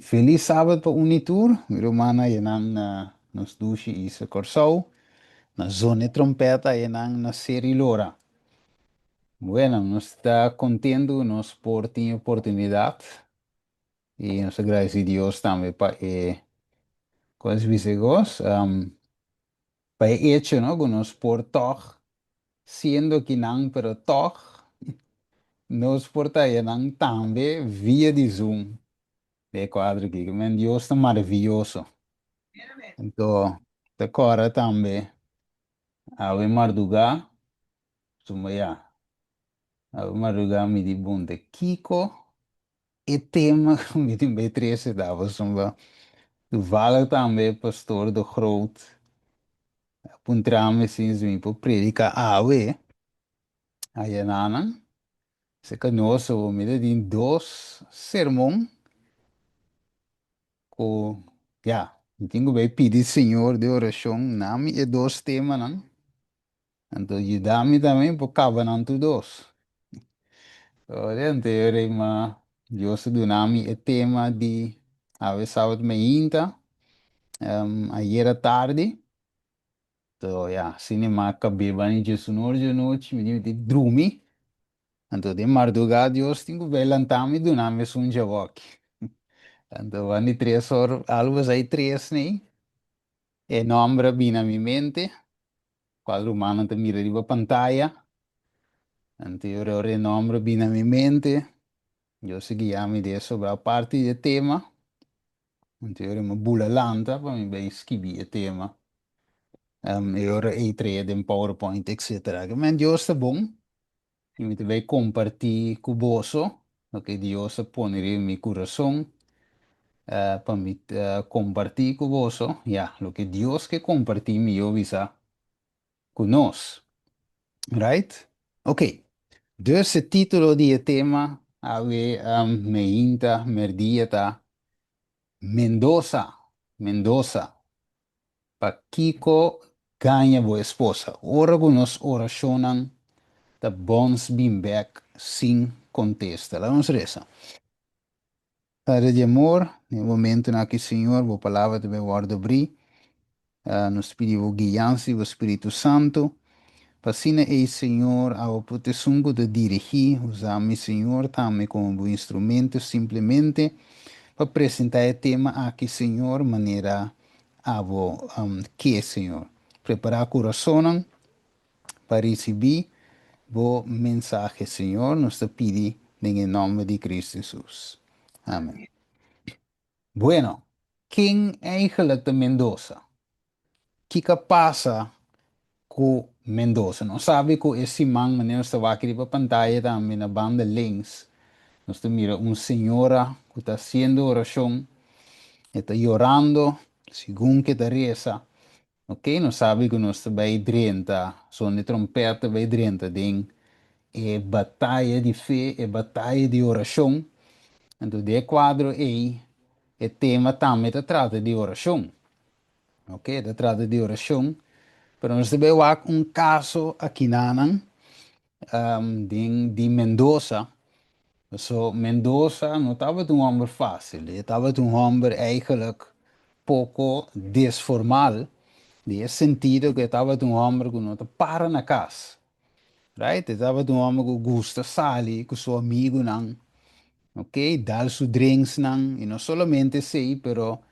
Felis sabat pa un i tur, mi rumannan ayanan na nos dushi isla Kòrsou, na Zone Trompeta ayanan na Seri Lora. Bueno, nos ta kontentu ku nos por tin e oportunidat i nos ta gradisí Dios tambe pa e, kon es bisa e kos? Pa e echo, no, ku nos por tòg siendo kinan pero tòg nos por ta ayanan tambe via di Zoom. De kuadro aki, ke men Dios ta maraviyoso. Anto ta kòrda tambe awe mardugá, suma ya, awe mardugá mi di bunta kiko e tema ku mi tin bai trese ta pasobra toevallig tambe Pastor de Groot a puntra mi si mi por prediká awe ayananan. Seka nos awor mi ta tin dos sermon ku ya mi tin ku bai pidi Señor den orashon na mi e dos temanan, anto yuda mi tambe por kaba nan tur dos. Ora anterior ei ma Dios a duna mi e tema di awe sabat mainta, ayera tardi. So ya, asina mi a kab'é bani djesunor djanochi, mi tin di drumi. Anto den mardugá Dios tin ku bai lantá mi duna mi esun djawoki. Anto bani 3 or, algu asai 3 nei, e nòmber a bini na mi mente, kual rumannan ta mira riba pantaya. Anto e ora e nòmber a bini na mi mente, Dios a guia mi den sobrá parti di e tema. Anto e ora mi a bula lanta pa mi bai skibi e tema. E ora ei trae den PowerPoint etcetera. Ke men Dios ta bon i mi ta bai kompartí ku boso loke Dios a pone riba mi kurason pa mi kompartí ku boso. Ya, loke Dios ke kompartí mi yo bisa ku nos. Right? Ok. Dus e título di e tema awe meinta, merdia ta Mendoza, Mendoza. Pakiko gaña bo esposa? Ora ku nos orashonnan ta bòns bin bèk sin kontesta. Laga nos resa. Padre di amor, den e momentunan aki, Señor, bo palabra ta bin wòrdu abrí. Nos ta pidi bo guiansa di bo Spiritu Santu, pa asina ei, Señor, abo por ta esun ku ta dirigí. Usa mi, Señor, tambe komo bo instrumento simplemente pa presentá e tema aki, Señor, manera abo ke, Señor. Prepará kurasonnan pa risibí bo mensahe, Señor, nos ta pidi den e nòmber di Cristo Hesus. Amen. Bueno, ken eigenlijk ta Mendoza? Kiko a pasa ku Mendoza? Nos sabi ku e siman, manera nos ta wak riba pantaya tambe na banda links, nos ta mira un señora ku ta hasiendo orashon, e ta yorando segun ku e ta resa. Ok, nos sabi ku nos ta bai drenta, son di trompet ta bai drenta den e bataya di fe, e bataya di orashon. Anto den e kuadro ei, e tema tambe ta trata di orashon. Ok, ta trata di orashon, pero nos ta bai wak un kaso akinanan den di Mendoza. So Mendoza no tabata un hòmber fásil, e tabata un hòmber eigenlijk poko desformal, den e sentido ku e tabata un hòmber ku no ta para na kas, right? E tabata un hòmber ku gusta sali ku su amigunan, ok, dal su drinksnan, i no solamente esei, pero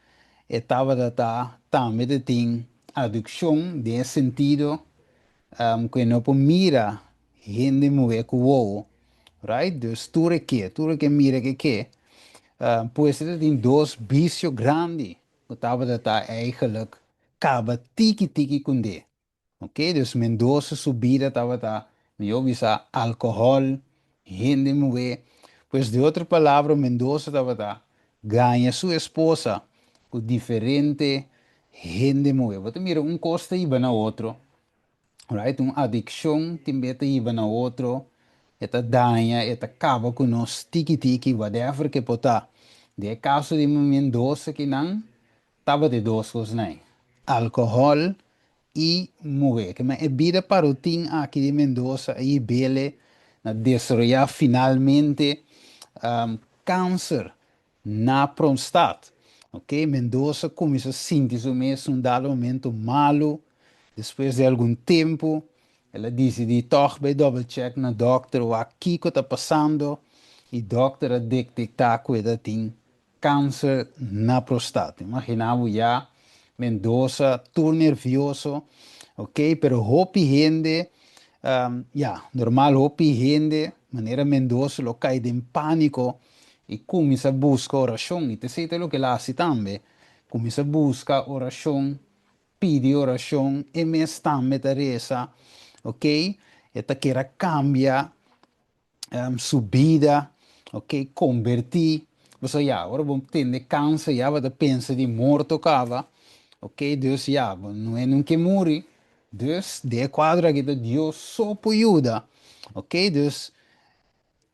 e tabata ta tambe ta tin adukshon den e sentido ku e no por mira hende muhé ku wowo, right? Dus tur e ke, tur e ke mira ke ke. Pues e ta tin dos bisio grandi ku tabata ta eigenlijk kaba tiki tiki kund'é. Ok, dus Mendoza su bida tabata, mihó bisa, alkohòl, hende muhé. Pues di otro palabra Mendoza tabata gaña su esposa ku diferente hende muhé. Bo ta mira un kos ta hiba na otro. Right? Un adikshon tin be ta hiba na otro, e ta daña, e ta kaba ku nos tiki tiki, whatever ke por ta. Den e kaso di Mendoza kinan tabata e dos kosnan ei, alkohòl i muhé. Ke men e bida parotin aki di Mendoza a hib'ele na desaroyá finalmente kanser. na prostat. Ok, Mendoza a kuminsá sinti su mes un dado momento malu. Despues di algun tempu, el a disidí tòg bai double check na dòkter wak kiko ta pasando i dòkter a detektá ku e ta tin kanser na prostat. Imaginá bo ya, Mendoza tur nervioso, ok, pero hopi hende, ya, normal hopi hende manera Mendoza lo kai den pániko i kuminsá buska orashon i ta esei ta loke el a hasi tambe, kuminsá buska orashon. Pidi orashon, e mes tambe ta resa, ok, e ta kier a kambia su bida, ok, kombertí, pasobra ya, ora bo tende kanser ya bo ta pensa di morto kaba, ok, dus ya, bo no e nunke muri, dus den e kuadro aki ta Dios so por yuda, ok, dus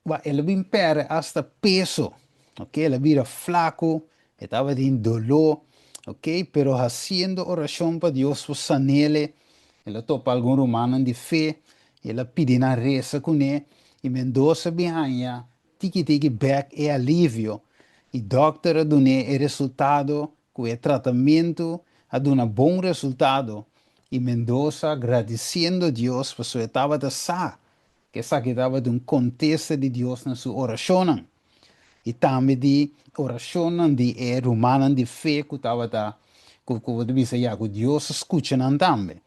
Ba el a bin perde hasta peso, ok, el a bira flaku, e tabatin doló, ok, pero hasiendo orashon pa Dios por san'ele, el a topa algun rumannan di fe, i el a pidi nan resa kuné, i Mendoza bin haña tiki tiki bèk e alivio, i dòkter a dun'é e resultado ku e tratamentu a duna bon resultado, i Mendoza gradisiendo Dios pasobra e tabata sa Ku esaki tabata un kontesta di Dios na su orashonnan i tambe di orashonnan di e rumannan di fe ku tabata ku ku bo ta bisa ya ku Dios a skucha nan tambe.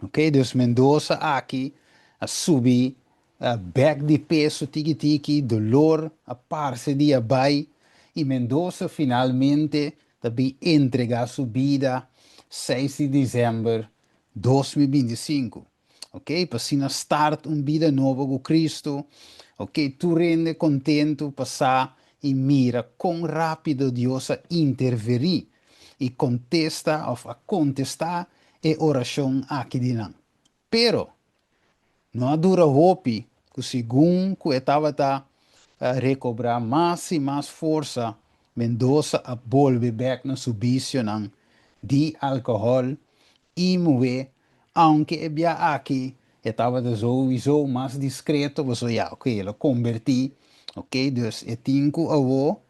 Ok, dus Mendoza aki a subi bèk di peso tiki tiki, dolor a parse di a bai i Mendoza finalmente ta bin entregá su bida 6 di desèmber 2025. Ok, pa asina start un bida nobo ku Cristo. Ok, tur hende kontentu pa sa i mira kon rápido Dios a interverí i kontesta òf a kontestá e orashon aki di nan. Pero, no a dura hopi ku segun ku e tabata rekobrá mas i mas forsa, Mendoza a bolbe bèk na su bisionan di alkohòl I muhé, aunke e bia aki e tabata souiso mas discreto, pasobra ya, ok, el a converti, ok, dus e tin cu awo,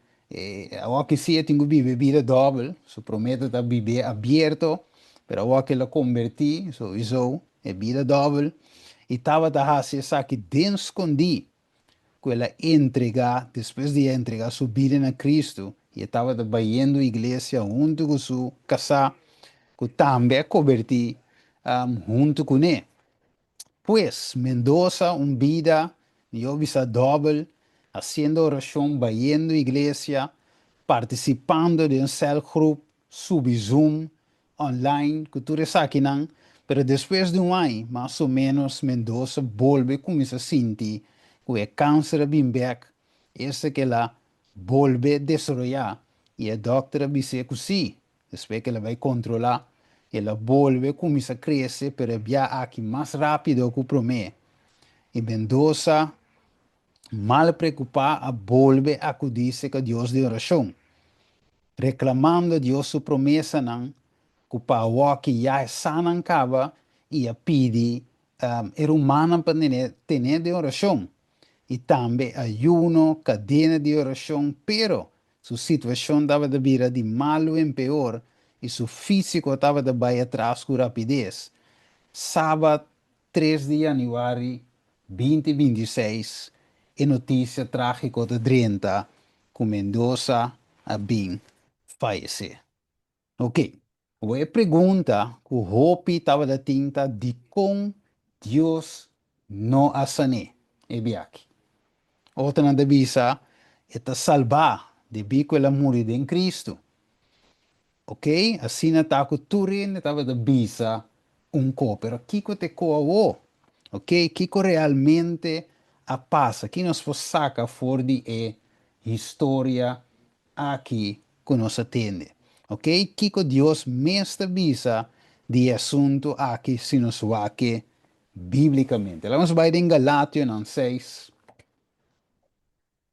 awo ki si e tin cu biba e bida dobel, su prome ta ta bib'é abierto, pero awo ki el a converti, souiso, e bida dobel, i tabata haci esaki den scondi, ku el a entregá despues di a entregá su bida na Kristu i e tabata bayendo iglesia huntu ku su kasá ku tambe a kobertí huntu kuné. Pues, Mendoza un bida, mihó bisa dòbel, hasiendo orashon, bayendo iglesia, partisipando den sèlgrup, subi Zoom, online ku tur esakinan, pero despues di un aña mas o ménos Mendoza bolbe kuminsá sinti ku e kanser a bin bèk, esta ku el a bolbe desaroyá i e dòkter a bis'é ku sí, despues ku el a bai kontrolá el a bolbe kuminsá krese pero e bia aki mas rápido ku promé i Mendoza mal preokupá a bolbe akudí serka Dios den orashon. Reklamando Dios su promesanan ku pa awoki ya e sanan kaba i a pidi e rumannan pa tene den orashon i tambe ayuno, kadena di orashon, pero su situashon tabata bira di malu en peor i su físiko tabata bai atras ku rapides. Sabat 3 di yanüari 2026 e notisia trágiko ta drenta ku Mendoza a bin fayesé. Ok, awor e pregunta ku hopi tabata tin ta dikon Dios no a san'é e biaha? Otronan ta bisa e ta salbá debí ku el a muri den Kristu. Ok, asina ta ku tur hende tabata bisa un ko, pero kiko ta e ko awo? Ok, kiko realmente a pasa? Ki nos por saka for di e historia aki ku nos a tende? Ok, kiko Dios mes ta bisa di e asuntu aki si nos wak e bíblikamente? Laga nos bai den Galationan 6.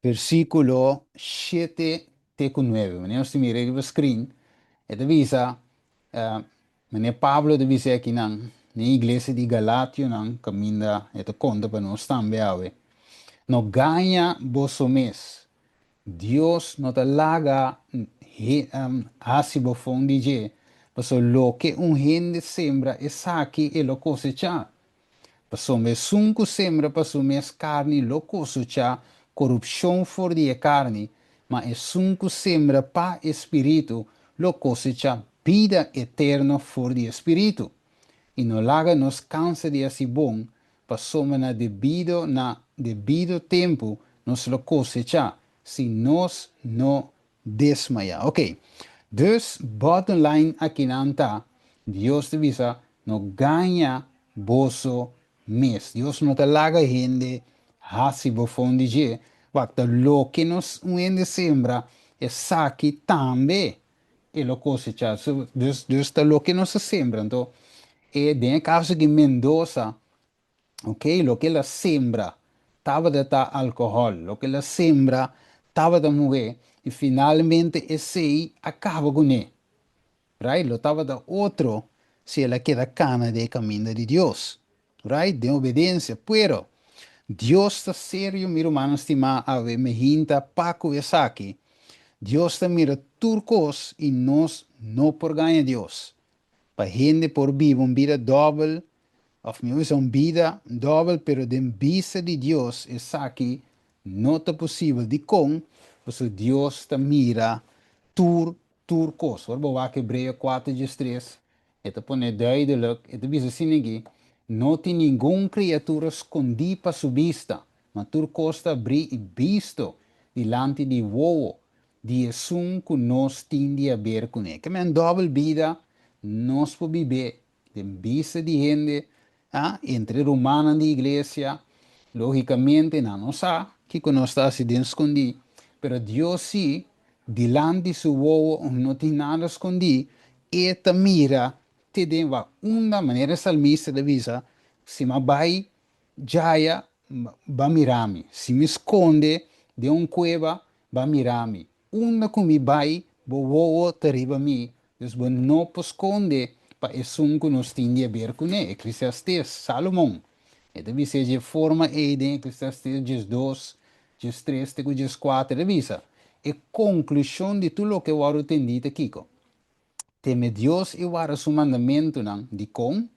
Versíkulo 7 te ku 9. Manera nos ta mira riba screen, e ta bisa, manera Pablo ta bisa akinan den e iglesia di Galationan, kaminda e ta konta pa nos tambe awe, No gaña boso mes. Dios no ta laga hasi bofon di dje, pasobra loke un hende sembra esaki e lo kosechá. Pasobra esun ku sembra pa su mes karni lo kosechá korupshon for di e karni, ma esun ku sembra pa e spiritu lo kosechá bida eterno for di e spiritu. I no laga nos kansa di hasi bon, pasobra na debido na debido tempu nos lo kosechá, si nos no desmayá. Ok, dus bottom line akinan ta, Dios ta bisa, no gaña boso mes. Dios no ta laga hende hasi bofon di dje. Wak, ta loke nos un hende sembra, esaki tambe e lo kosechá. So, dus ta loke nos a sembra. Anto, e den e kaso di Mendoza, ok, loke el a sembra tabata ta alkohòl, loke el a sembra tabata muhé, i finalmente esei a kaba kuné. Right? Lo tabata otro si el a keda kana den e kaminda di Dios. Right? Den obedensia. Pero, Dios ta serio, mi rumannan stimá, awe mi hinta pa ku esaki. Dios ta mira tur kos i nos no por gaña Dios. Pa hende por biba un bida dòbel, òf mi usa un bida dòbel, pero den bista di Dios esaki no ta posibel. Dikon? Pasobra Dios ta mira tur tur kos. Ora bo wak Hebreo kuater diestres, e ta pone duidelik, e ta bisa asina aki, No tin ningun kriatura skondí pa su bista, ma tur kos ta abrí i bisto dilanti di wowo di esun ku nos tin di haber kuné. Ke men dòbel bida nos por bib'é den bista di hende, a, entre rumannan di iglesia. Lógikamente nan no sa kiko nos ta hasi den skondí, pero Dios sí, dilanti su wowo no tin nada skondí, e ta mira te den wak unda, manera e salmista ta bisa, Si mi a bai djaya, ba mira mi, si mi skonde den un kueba, ba mira mi. Unda ku mi bai, bo wowo ta riba mi, dus bo no por skonde pa esun ku nos tin di haber kuné. Eklesiastes, Salomon, e ta bis'é dje forma ei den Eklesiastes 12, 13 te ku 14, e ta bisa, E konklushon di tur loke wòrdu tendí ta kiko? Teme Dios i warda su mandamentunan. Dikon?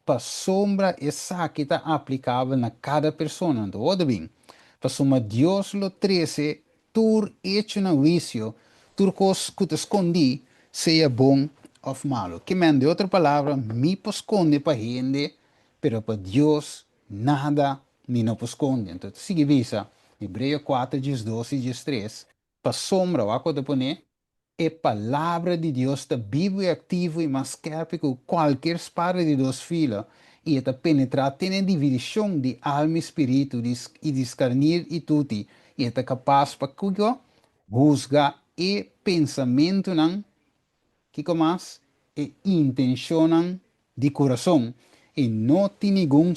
Pasobra esaki ta aplikabel na kada persona. Anto hoor ta bin, Pasobra Dios lo trese tur echo na huisio, tur kos ku ta skondí, sea bon òf malu. Ke men, di otro palabra, mi por skonde pa hende, pero pa Dios nada mi no por skonde. Anto ta sigui bisa, Hebreo kuater 12 i 13, Pasobra, wak ku ta pone, E Palabra di Dios ta bibu i aktivo i mas skèrpi ku kualkier spada di dos fila, i e ta penetrá te na e dividishon di alma i spiritu, di i diskarnir i tuti, i e ta kapas pa kiko? Husga e pensamentunan, kiko mas? E intenshonnan di kurason, i no tin ningun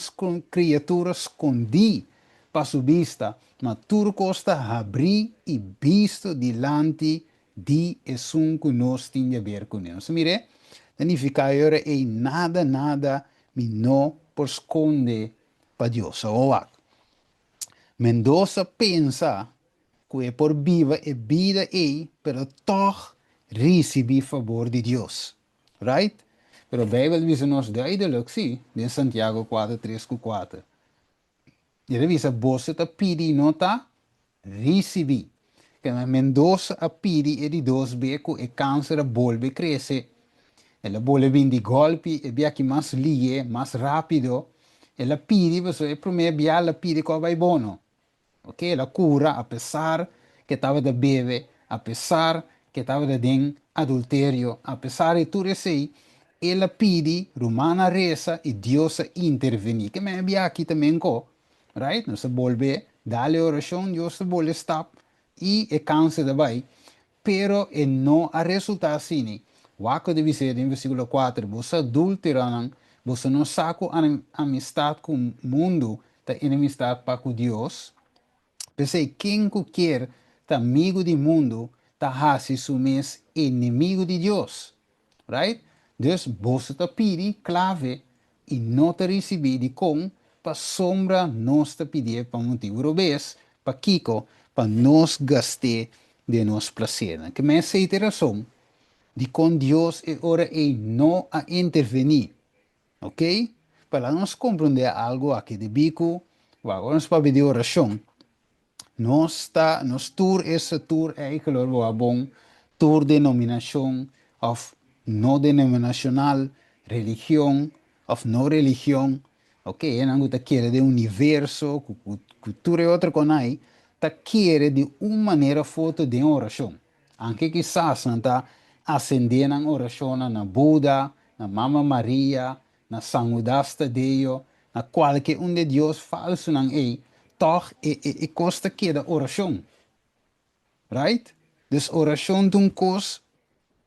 kriatura skondí pa su bista, ma tur kos ta habrí i bisto dilanti di esun ku nos tin di haber kuné. Nos ta mir'é? Ta nifiká e ora ei nada nada mi no por skonde pa Dios. Awor wak. Mendoza pensa ku e por biba e bida ei pero tòg risibí fabor di Dios. Right? Pero Bijbel bisa nos duidelijk, sí, den Santiago 4, 3 ku 4. E ta bisa, Boso ta pidi i no ta risibí. Kende Mendoza a pidi e di dos be ku e kanser a bolbe krese. El a bolbe bin di gòlpi, e biaha aki mas lihe, mas rápido. El a pidi, pasobra e promé bia el a pidi ku a bai bono. Ok, el a cura apesar ke tabata bebe, apesar ke tabata den adulterio, apesar di tur esei, el a pidi, ruman a resa i Dios a intervení. Ke men a bia aki ta menko, right? Nos ta bolbe dal e orashon, Dios ta bolbe stap i e kanser ta bai. Pero e no a resultá asini. Wak ku ta bis'é den versíkulo kuater, Boso adúlteronan, boso no sa ku amistat ku mundu ta enemistat pa ku Dios? P'esei, ken ku kier ta amigu di mundu ta hasi su mes enemigu di Dios. Right? Dus boso ta pidi klave i no ta risibí. Dikon? Pasobra nos ta pidié pa motibu robes. Pakiko? pa nos gast'é den nos plasernan. Ke men esei ta e rason dikon Dios e ora ei no a intervení. Ok? Pa laga nos komprondé algu aki debí ku wak ora nos papia di orashon, nos ta, nos tur esta tur eikelor bo a bon, tur denominashon òf no denominashonal, religion òf no religion, ok, esnan ku ta kere den universo, ku ku tur e otro konai, ta kere di un manera òf otro den orashon. Anke kisas nan ta asendé nan orashonnan na Buda, na Mama Maria, na San Hudas Tadeo, na kualke un di e dios falsunan ei, tòg e e e kos ta keda orashon. Right? Dus orashon ta un kos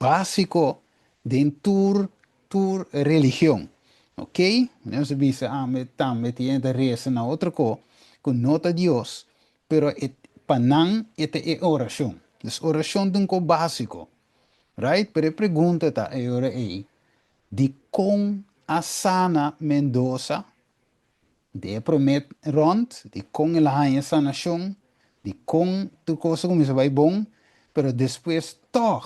básiko den tur tur religion. Ok? Nos a bisa ame tambe tin hende ta resa na otro ko ku no ta Dios, pero e pa nan e ta e orashon. Dus orashon ta un ko básiko. Right? Pero e pregunta ta e ora ei, dikon a sana Mendoza den e promé rònt? Dikon el a haña e sanashon? Dikon tur kos a kuminsá bai bon, pero despues tòg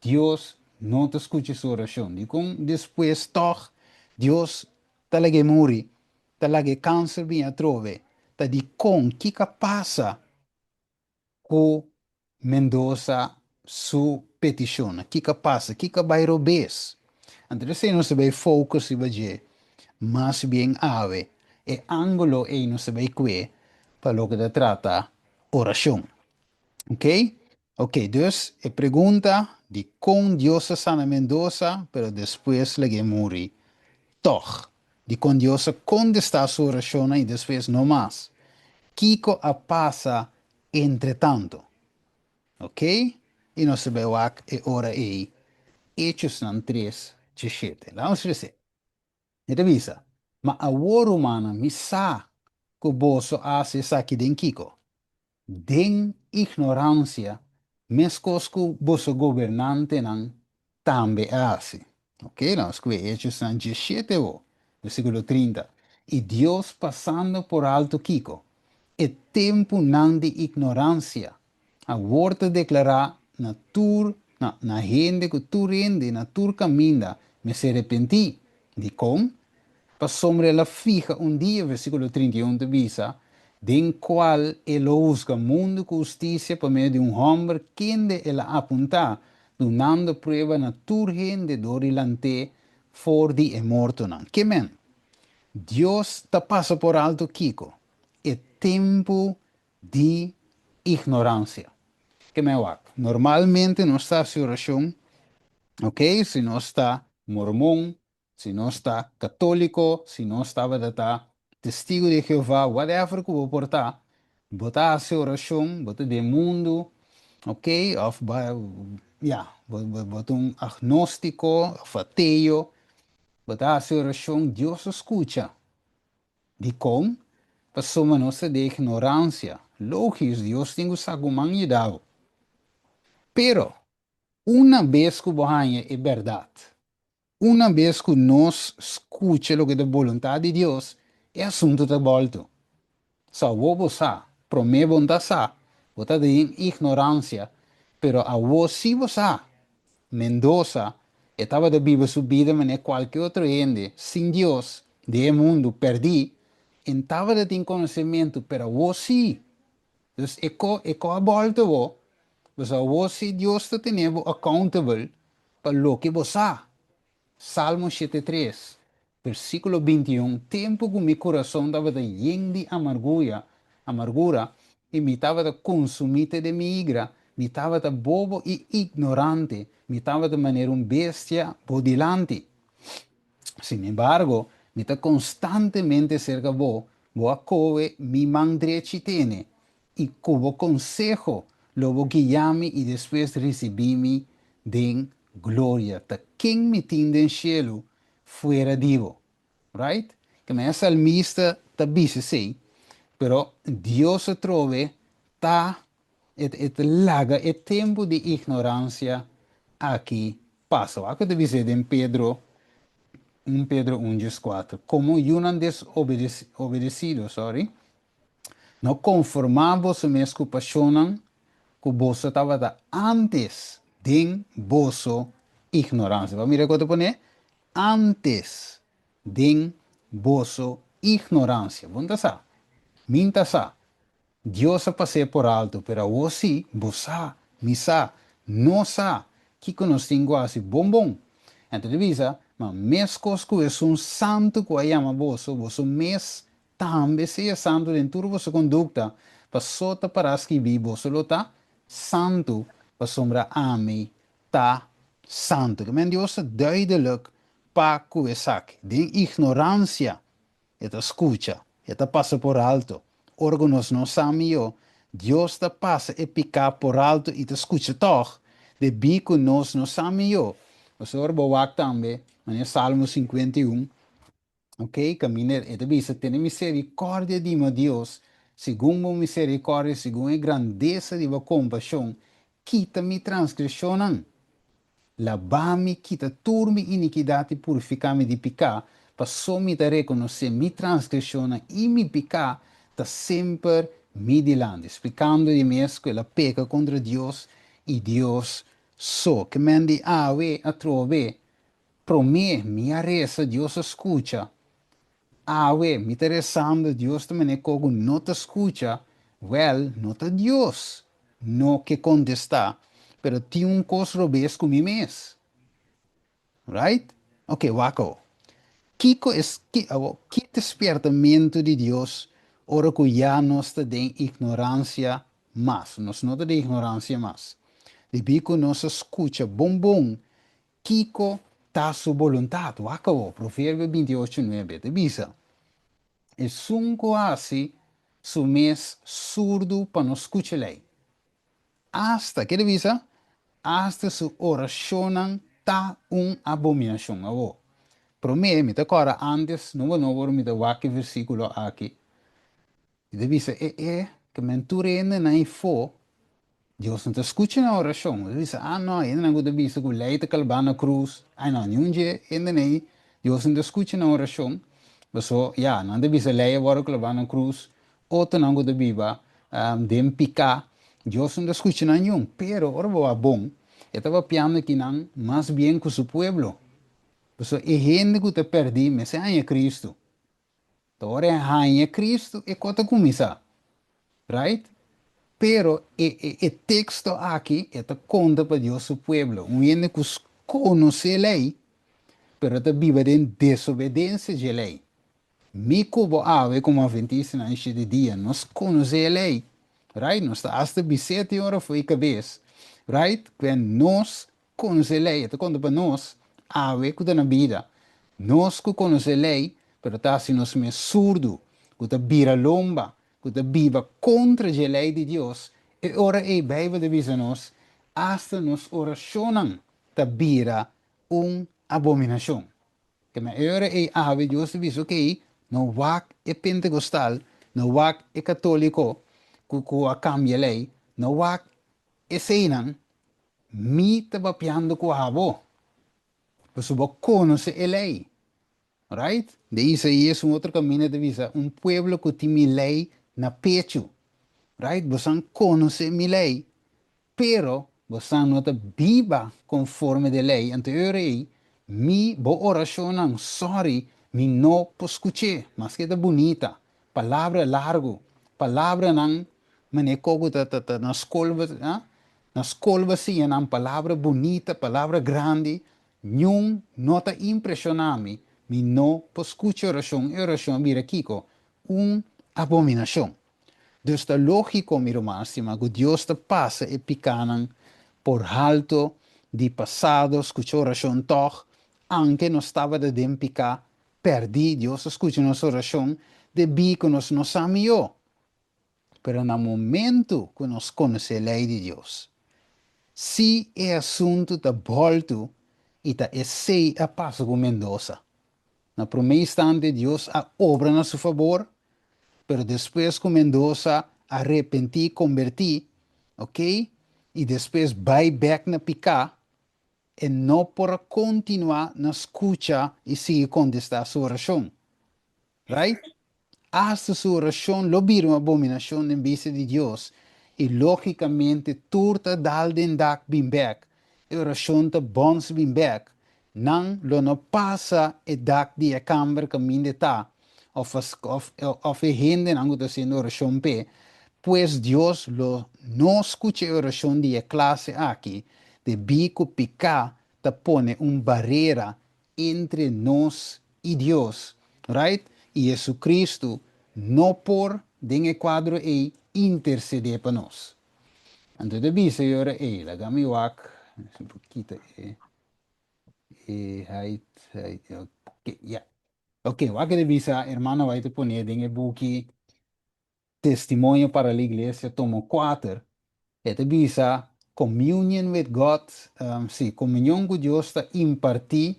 Dios no ta skucha su orashon? Dikon despues tòg Dios ta lag'é muri, ta laga e kanser bini atrobe? Ta dikon? Kiko a pasa ku Mendoza su petishonnan? Kiko a pasa? Kiko a bai robes? Anto esei nos ta bai focus riba dje mas bien awe. E angulo ei nos ta bai kue pa loke ta trata orashon. Ok? Ok, dus e pregunta dikon Dios a sana Mendoza pero despues lag'é muri tòg? Dikon Dios a kontestá su orashonnan i despues no mas? Kiko a pasa Entretanto. Ok, i nos ta bai wak e ora ei Hechosnan tres djeshete. Laga nos lesa. E ta bisa, Ma awor, rumannan, mi sa ku boso a hasi esaki den kiko? Den ignoransia, meskos ku boso gobernantenan tambe a hasi. Ok, nos kue Hechosnan djeshete awo, versíkulo 30. I Dios pasando por alto kiko? E tempunan di ignoransia. Awor ta deklará na tur, na, na hende ku tur hende na tur kaminda mester repentí. Dikon? Pasobra el a fiha un dia, versíkulo 31 ta bisa, den kual e lo husga mundu ku hustisia pa medio di un hòmber kende el a apuntá, dunando prueba na tur hende dor di lant'é for di e mortonan. Ke men? Dios ta pasa por alto kiko? E tempu di ignoransia. Ke men wak? Normalmente nos ta hasi orashon, ok, si nos ta mormon, Si nos ta katóliko, si nos tabata ta Testigu di Jehová, whatever ku bo por ta, bo ta hasi orashon, bo ta den mundu, ok, òf bo, ya, bo, bo, bo ta un agnóstiko òf ateo, bo ta hasi orashon, Dios ta skucha. Dikon? Pasobra nos ta den ignoransia. Lógis, Dios tin ku sa ku man yuda bo. Pero, una bes ku bo haña e bèrdat, Una bes ku nos skucha loke ta boluntat di Dios, e asuntu ta bòltu. So awor bo sa, promé bo no ta sa, bo ta den ignoransia, pero awor sí bo sa. Mendoza, e tabata biba su bida manera kualke otro hende, sin Dios, den e mundu, pèrdí, e no tabata tin konosementu, pero awor sí. Dus e ko e ko a bòltu awor, pasobra awor sí Dios ta tene bo accountable pa loke bo sa. Salmo 73, versíkulo 21, Tempu ku mi kurason tabata yen di amarguya, amargura, i mi tabata konsumí te den mi igra, mi tabata bobo i ignorante, mi tabata manera un bestia bo dilanti. Sinembargo, mi ta konstantemente serka bo, bo a kohe mi man drechi tene, i ku bo konseho lo bo guia mi i despues risibí mi den gloria. Ta ken mi tin den shelu fuera di bo? Right? Keme e salmista ta bisa esei, pero Dios atrobe ta e ta laga e tempu di ignoransia aki pasa. Wak ku ta bis'é den Pedro 1 Pedro 1 dieskuater, Komo yunan desobedesido, sorry, No konformá boso mes ku pashonnan ku boso tabata ántes den boso ignoransia. Bo a mira ku ta pone? Ántes den boso ignoransia. Bo no ta sa? Mi no ta sa. Dios a pas'é por alto, pero awor sí, bo sa, mi sa, nos sa kiko nos tin ku hasi bon bon. Anto ta bisa, Ma meskos ku esun santu ku a yama boso, boso mes tambe sea santu den tur boso kondukta, paso ta pará skibí, Boso lo ta santu, pasobra ami ta santu. Ke men Dios ta duidelik pa ku esaki. Den ignoransia E ta skucha, e ta pasa por alto. Ora ku nos no sa mihó, Dios ta pasa e piká por alto i ta skucha tòg, debí ku nos no sa mihó. Pasobra bo wak tambe, manera Salmo 51, ok, kaminda e ta bisa, Tene miserikòrdia di mi, o Dios, segun bo miserikòrdia, segun e grandesa di bo kompashon, kita mi transgreshonnan. Labá mi, kita tur mi inikidat i purifiká mi di piká, paso mi ta rekonosé mi transgreshonnan i mi piká ta semper mi dilanti. Splikando di mes ku el a peka kontra Dios i Dios so. Ke men di awe atrobe, promé mi a resa, Dios a skucha. Awe, mi ta rezando, Dios ta manera kogu no ta skucha, wèl, no ta Dios no ke kontestá, pero tin un kos robes ku mi mes. Right? Ok, wak awo. Kiko es, ki, awo, ki ta spiertamentu di Dios ora ku ya nos ta den ignoransia mas? Nos no ta den ignoransia mas. Debí ku nos a skucha bon bon Kiko ta su boluntat? Wak awor, Proverbio 28, 9 ta bisa, Esun ku hasi su mes surdu pa no skucha lei, asta, ke ta bisa? Asta su orashonnan ta un abominashon. Awor, promé, mi ta kòrda ántes, nobo nobo ora mi ta wak e versíkulo aki, Mi ta bisa e e ke men tur hendenan ifó, Dios no ta skucha nan orashon. Mi ta bisa, ah no, hendenan ku ta bisa ku lei ta kalbá na krus, ai no, niun dje hendenan ei, Dios no ta skucha nan orashon. Paso, ya, nan ta bisa lei a wòrdu klabá na krus, otronan ku ta biba den piká, Dios no ta skucha nan niun. Pero ora bo wak bon, e ta papiando kinan mas bien ku su pueblo. Paso e hende ku ta pèrdí mester haña Kristu. Ta ora e haña Cristo e ko ta cuminsa. Right? Pero e e e texto aki e ta conta pa Dios su pueblo. Un hende cu conoce ley pero ta biba den desobedencia dje ley. Mi cu bo awe como adventistanan shete dia nos conoce e ley. Right? Nos ta hasta bis'é tin ora fo'i cabes. Right? Cu nos Konosé lei, e ta konta pa nos awe ku ta na bida. Nos ku konosé lei, pero ta hasi nos mes surdu, ku ta bira lomba, ku ta biba kontra dje lei di Dios, e ora ei Beibel ta bisa nos, asta nos orashonnan ta bira un abominashon. Kema e ora ei awe Dios ta bisa, okey, no wak e pentekostal, no wak e katoliko ku ku a kambia lei, no wak eseinan, Mi ta papiando ku abo, pasobra bo konosé e lei. Right? Den Isaías un otro kaminda ta bisa, Un pueblo ku tin mi lei na pechu. Right? Bosan konosé mi lei, pero bosan no ta biba konforme di e lei. Anto e ora ei, mi, bo orashonnan, sòri, mi no por skuch'é, maske ta bunita, palabra largu, palabranan manera ku ta ta ta na skol bo ta, Na skol bo a siña nan palabra bunita, palabra grandi, niun no ta impreshoná mi, mi no por skucha orashon, e orashon a bira kiko? Un abominashon. Dus ta lógiko, mi ruman stimá, ku Dios ta pasa e pikánan por halto di pasado, skucha orashon tòg, anke nos tabata den piká, pèrdí, Dios a skucha nos orashon debí ku nos no sa mihó. Pero na momentu ku nos konosé lei di Dios, si e asuntu ta bòltu i ta esei a pasa ku Mendoza. Na promé instante Dios a obra na su fabor, pero despues ku Mendoza a repentí, kombertí, ok, i despues bai bèk na piká, e no por a kontinuá na skucha i sigui kontestá su orashon. Right? Asta su orashon lo bira un abominashon den bista di Dios, i lógikamente tur ta dal den dak bin bèk, e orashon ta bòns bin bèk, nan lo no pasa e dak di e kamber kaminda e ta, òf òf e hendenan ku ta hasiendo orashon p'e, pues Dios lo no skucha e orashon di e klase aki, debí ku piká ta pone un barera entre nos i Dios, right? I JesuCristo no por, den e kuadro ei, intersedé pa nos. Anto e ta bisa e ora ei, laga mi wak, si por kita e, e height, height, ok, ya. Ok, wak e ta bisa, hermana White ta pone den e buki Testimonio para la Iglesia, tomo 4, e ta bisa, Communion with God, sí, komunion ku Dios ta impartí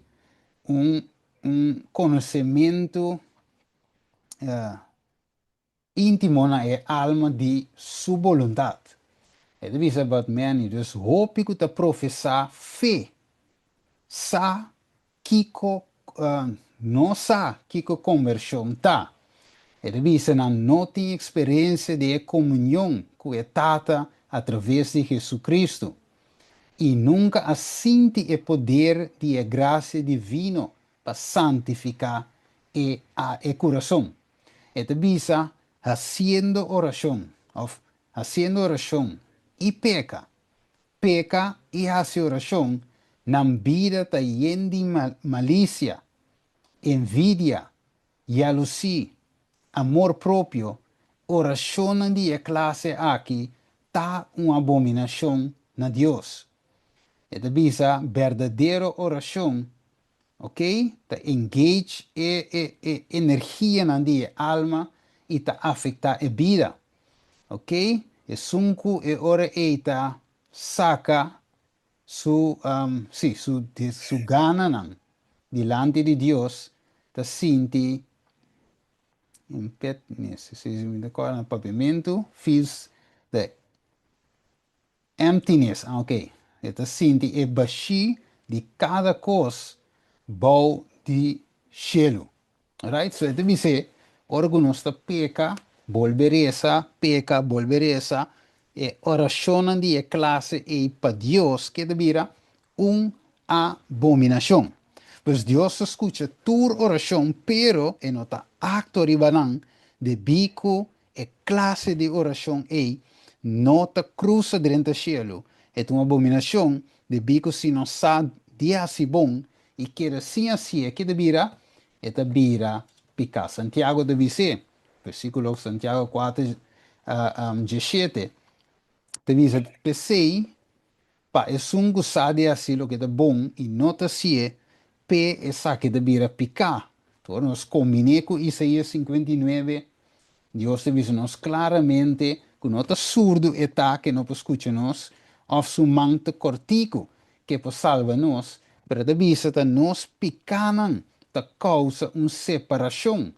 un un konosementu íntimo na e alma di Su boluntat. E ta bisa, But many, dus hopi ku ta profesá fe, sa Kiko no sa kiko konvershon ta. E ta bisa nan no tin eksperensia di e komunion ku e Tata atraves di Hesu-Kristu i nunka a sinti e poder di e grasia divino pa santifiká e e kurason. E ta bisa hasiendo orashon òf hasiendo orashon i peka peka i hasi orashon, nan bida ta yen di malisia, envidia, yalusí, amor propio, orashonnan di e klase aki ta un abominashon na Dios. E ta bisa berdadero orashon, ok, ta engage e e e energianan di e alma i ta afektá e bida. Ok, esun ku e ora ei ta saka su, sí, su, su gananan dilanti di Dios, ta sinti un pet, si mi ta kòrda na papiamentu, feels the Emptiness, ah ok. E ta sinti e bashí di kada kos bou di shelu. Right? So e ta bis'é, ora ku nos ta peka, bolbe resa, peka, bolbe resa, e orashonnan di e klase ei pa Dios ke ta bira un abominashon. Pues Dios ta skucha tur orashon, pero e no ta aktua riba nan debí ku E klase di orashon ei no ta krusa drenta shelu. E ta un abominashon debí ku si nos sa di hasi bon i keda sin hasié, ke ta bira? E ta bira piká. Santiago ta bis'é, versíkulo Santiago 4, 17, ta bisa, P'esei, Pa esun ku sa di hasi loke ta bon i no ta hasié, p'e esaki ta bira piká. Ora nos kombiné ku Isaías 59, Dios ta bisa nos klaramente ku no ta surdu e ta ke no por skucha nos, òf su man ta kòrtiku ke por salba nos, pero e ta bisa ta nos pikánan ta kousa un separashon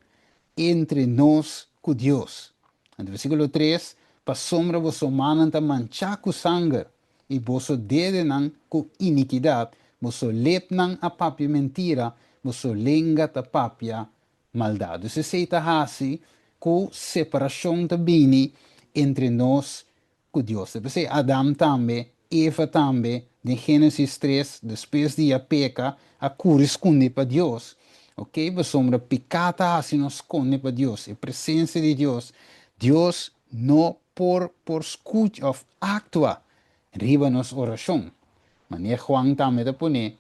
entre nos ku Dios. Anto versíkulo 3, Pasobra boso mannan ta manchá ku sanger, i boso dedenan ku inikidat, boso lepnan a papia mentira, boso lenga ta papia maldat. Dus esei ta hasi ku separashon ta bini entre nos ku Dios. Ta p'esei Adam tambe, Eva tambe, den Génesis 3, despues di a peka, a kuri skundi pa Dios. Ok, pasobra piká ta hasi nos skonde pa Dios, e presensia di Dios. Dios no por por skucha òf aktua riba nos orashon. Manera Juan tambe ta pone,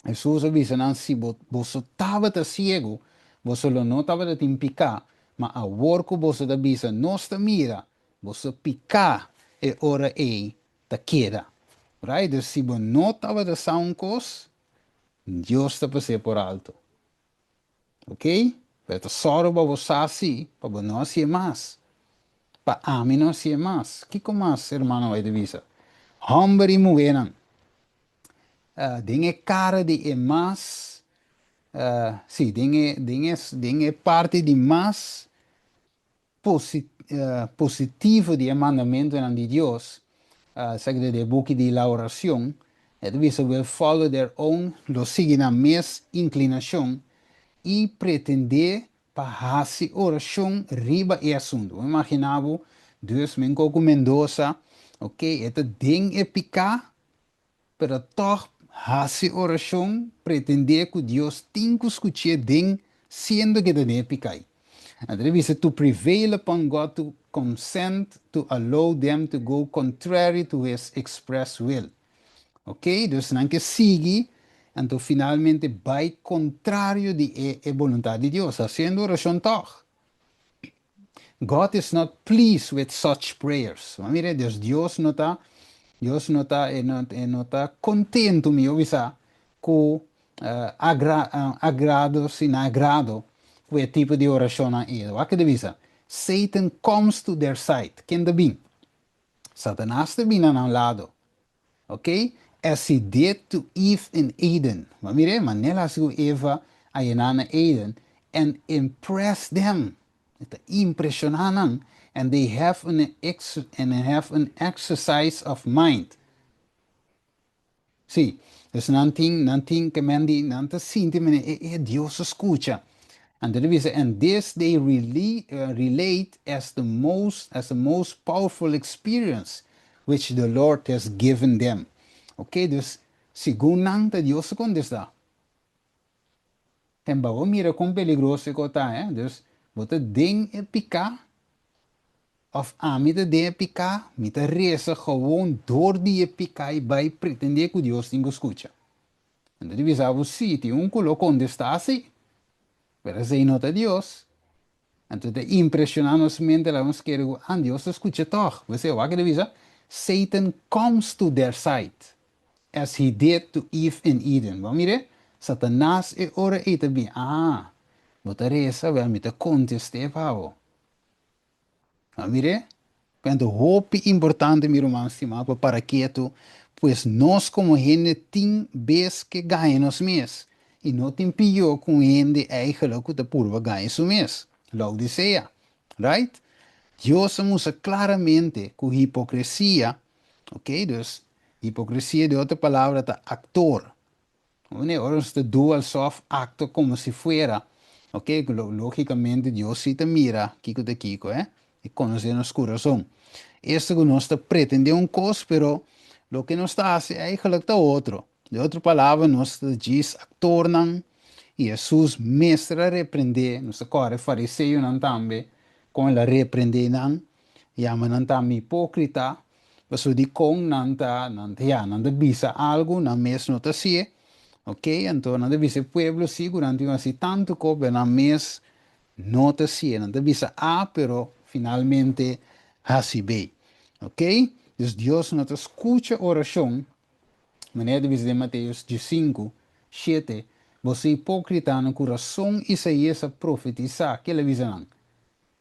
Hesus a bisa nan, Si boso tabata siegu, boso lo no tabata tin piká, ma awor ku boso ta bisa, Nos ta mira, Boso piká e ora ei ta keda. Right? Dus si bo no tabata sa un kos, Dios ta pas'é por alto. Ok? Pero ta sòru pa bo sa si, pa bo no hasié mas. Pa ami no hasié mas. Kiko mas hermano White ta bisa? Hòmber i muhénan, den e kara di e mas, sí, den e, den e, den e parti di mas positivo di e mandamentunan di Dios, esaki ta den e buki di La Oracion, e ta bisa will follow their own, lo sigui nan mes inclinacion y pretende pa hasi orashon riba e asuntu. Bo imaginá bo, dus men ku Mendoza, ok, e ta den e piká, pero tòg hasi orashon, pretendé ku Dios tin ku skuch'é den siendo ku e ta den e piká. Anto e bisa to prevail upon God to consent to allow them to go contrary to his express will. Ok, dus nan ke sigui, anto finalmente bai kontrario di e boluntat di Dios, hasiendo orashon tòg. God is not pleased with such prayers. Ma mira, Dios no ta kontentu, mi bisa, ku agrado, sin agrado, ku e tipo di orashon ei. Wak e ta bisa. Satan comes to their side. Ken ta bin? Satanas ta bin na nan lado. Ok? As he did to Eve in Eden. Ma mira, manera el a hasi Eva einan na Eden and impress them. Ta impreshoná nan. And they have an exercise of mind. Si, dus nan tin ku men di, nan ta sinti men e Dios a skucha. And then we say, and this they really relate as the most powerful experience which the Lord has given them. Ok, dus segun nan ta Dios a kontestá. En bo mira kon peligroso ku ta, eh? Dus bo ta den e piká, òf ami ta den e piká, mi ta resa gewoon dor di e piká i bai pretendé ku Dios tin ku skucha. Anto di bisa bo si, tin un ku lo kontestá si, pero esei no ta Dios. Anto ta impreshoná nos mente, laga nos kere, ah, Dios ta skucha tòg. Bo wak e bisa, Satan comes to their side, as he did to Eve in Eden. Bo mira, Satanas e ora ei ta bin, ah, bo ta resa, wel mi ta kontestá pa bo. Bo mira, anto hopi importante, mi ruman stimá, pa para ketu, pues nos komo hende tin bes ke gaña nos mes. I no tin pió ku hende eigenlijk ku ta purba gaña su mes. Laodicea, right? Dios a mustra klaramente ku hipokresia, ok, dus hipokresia, di otro palabra, ta aktor. Ora nos ta do alsof aktua komo si fuera, ok, lógikamente Dios sí ta mira kiko ta kiko, eh? I konosé nos kurason. Esto ku nos ta pretendé un kos, pero loke nos ta hasi eigenlijk ta otro. Di otro palabra, nos ta djis aktornan, i Hesus mes a reprendé, nos ta kòrda fariseonan tambe, kon el a reprendé nan, yama nan tambe hipókrita, paso di kon nan ta, ja, nan ta bisa algu, nan mes no ta hasié, ok? Anto nan ta bisa pueblo si, nan tin hasi tantu kos, pero nan mes no ta hasié, nan ta bisa A, pero finalmente hasi B, ok? Dus Dios no ta skucha orashon, manera di bisa den Mateo 5, 7, boso hipókritanan, ku rason Isaías a profetisá, ku el a bisa nan?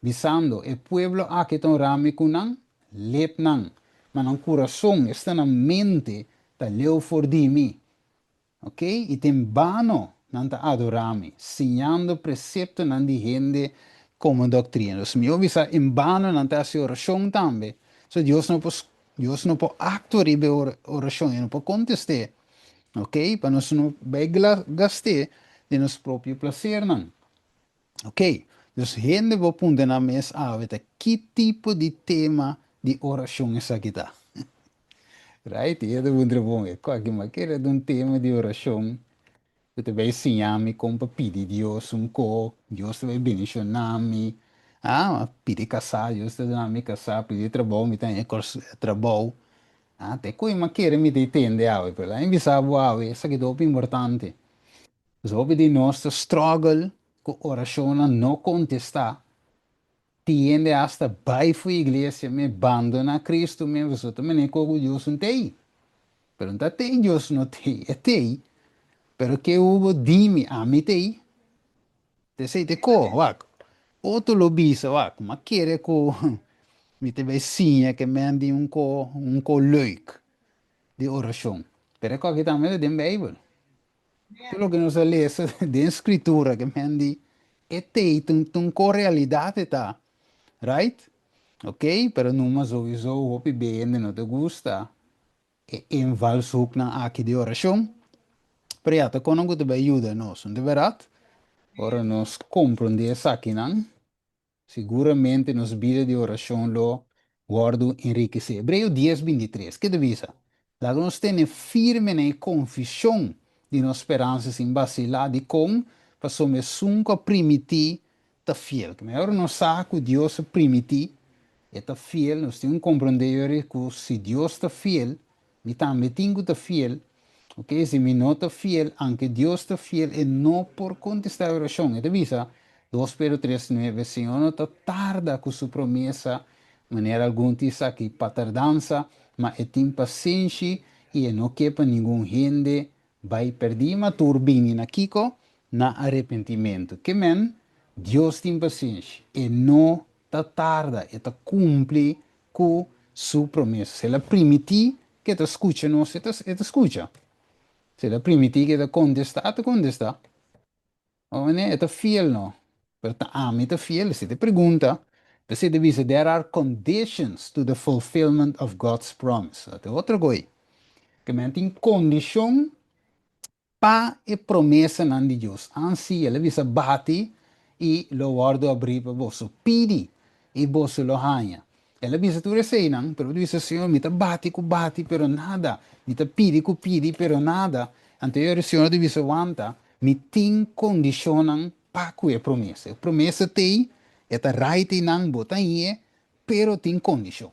Bisando, e pueblo aki ta onra mi ku nan lepnan, ma nan kurason, esta nan mente, ta leu for di mi. Ok? I ta en bano nan ta adorá mi, siñando preseptonan di hende komo doktrina. Dus mi bisa en bano nan ta hasi orashon tambe. So Dios no por aktua riba orashon, no por kontestá. Ok? Pa nos no bai gast'é den nos propio plasernan. Ok? Dus hende por puntra nan mes awe ta ki tipo di tema di orashon esaki ta? Right? I e ta puntra bon, kua ki mi kere un tema di orashon ku ta bai siña mi kon pa pidi Dios un kos, Dios ta bai bendishoná mi. Ah, pidi kasá, Dios ta duna mi kasá, pidi trabou, mi ta haña trabou. Ah, te ku mi kere mi ta tende awe, pero mi bisa bo awe, esaki ta hopi importante. Dus hopi di nos ta struggle ku orashonnan no kontestá. Tin hende hasta bai for di iglesia, mes bandoná Kristu mes, so tambe ku Dios no t'ei. Pero no ta t'ei Dios no t'ei, e t'ei. Pero ke hubo di mi, ami t'ei. Te sei te ko, wak. Otro lo bisa, wak, m'a kere ku mi ta bai siña ke men di un ko leuk di orashon. Pero aki tambe den Beibel. Tur loke nos a lesa den skritura ke men di e t'ei un ko realidat ta. Right? Ok, pero numa sowieso hopi hende no ta gusta e invalshoeknan aki di orashon. Pero ja, ta kon ku ta bai yuda nos, no ta bèrdat? Ora nos komprondé esakinan, siguramente nos bida di orashon lo wòrdu enrikesé. Hebreo 10, 23, kiko ta bisa? Laga nos tene firme na e konfeshon di nos speransa sin vasilá. Dikon? Pasobra esun ku a primintí ta fiel. Ke ora nos sa ku Dios a primintí, e ta fiel, nos tin ku komprondé ku si Dios ta fiel, mi tambe tin ku ta fiel. Ok, si mi no ta fiel, aunke Dios ta fiel, e no por kontestá e orashon. E ta bisa, 2 Pedro 3, 9, Señor no ta tarda ku su promesa, manera algun ta aki pa tardansa, ma e tin pasenshi i e no ke pa ningun hende bai pèrdí, ma tur bini na kiko? Na arepentimentu. Ke men, Dios tin pasenshi, e no ta tarda, e ta kumpli ku su promesa. Si el a primintí ku e ta skucha nos, e ta skucha. Si el a primintí ku e ta kontestá, e ta kontestá. E ta fiel, no? Pero ta ami ta fiel? Si te pregunta, p'esei ta bisa, there are conditions to the fulfillment of God's promise. Ta otro kos. Ke men tin kondishon pa e promesanan di Dios. Ansi, el a bisa bati i lo wòrdu habrí pa boso. Pidi i boso lo haña. El a bisa tur eseinan, pero bisa Señor, mi ta bati ku bati, pero nada. Mi ta pidi ku pidi, pero nada. Anto e Señor ta bisa wanta, mi tin kondishonnan pa ku e promesa. E promesa t'ei, e ta right nan bo ta hañ'é, pero tin kondishon.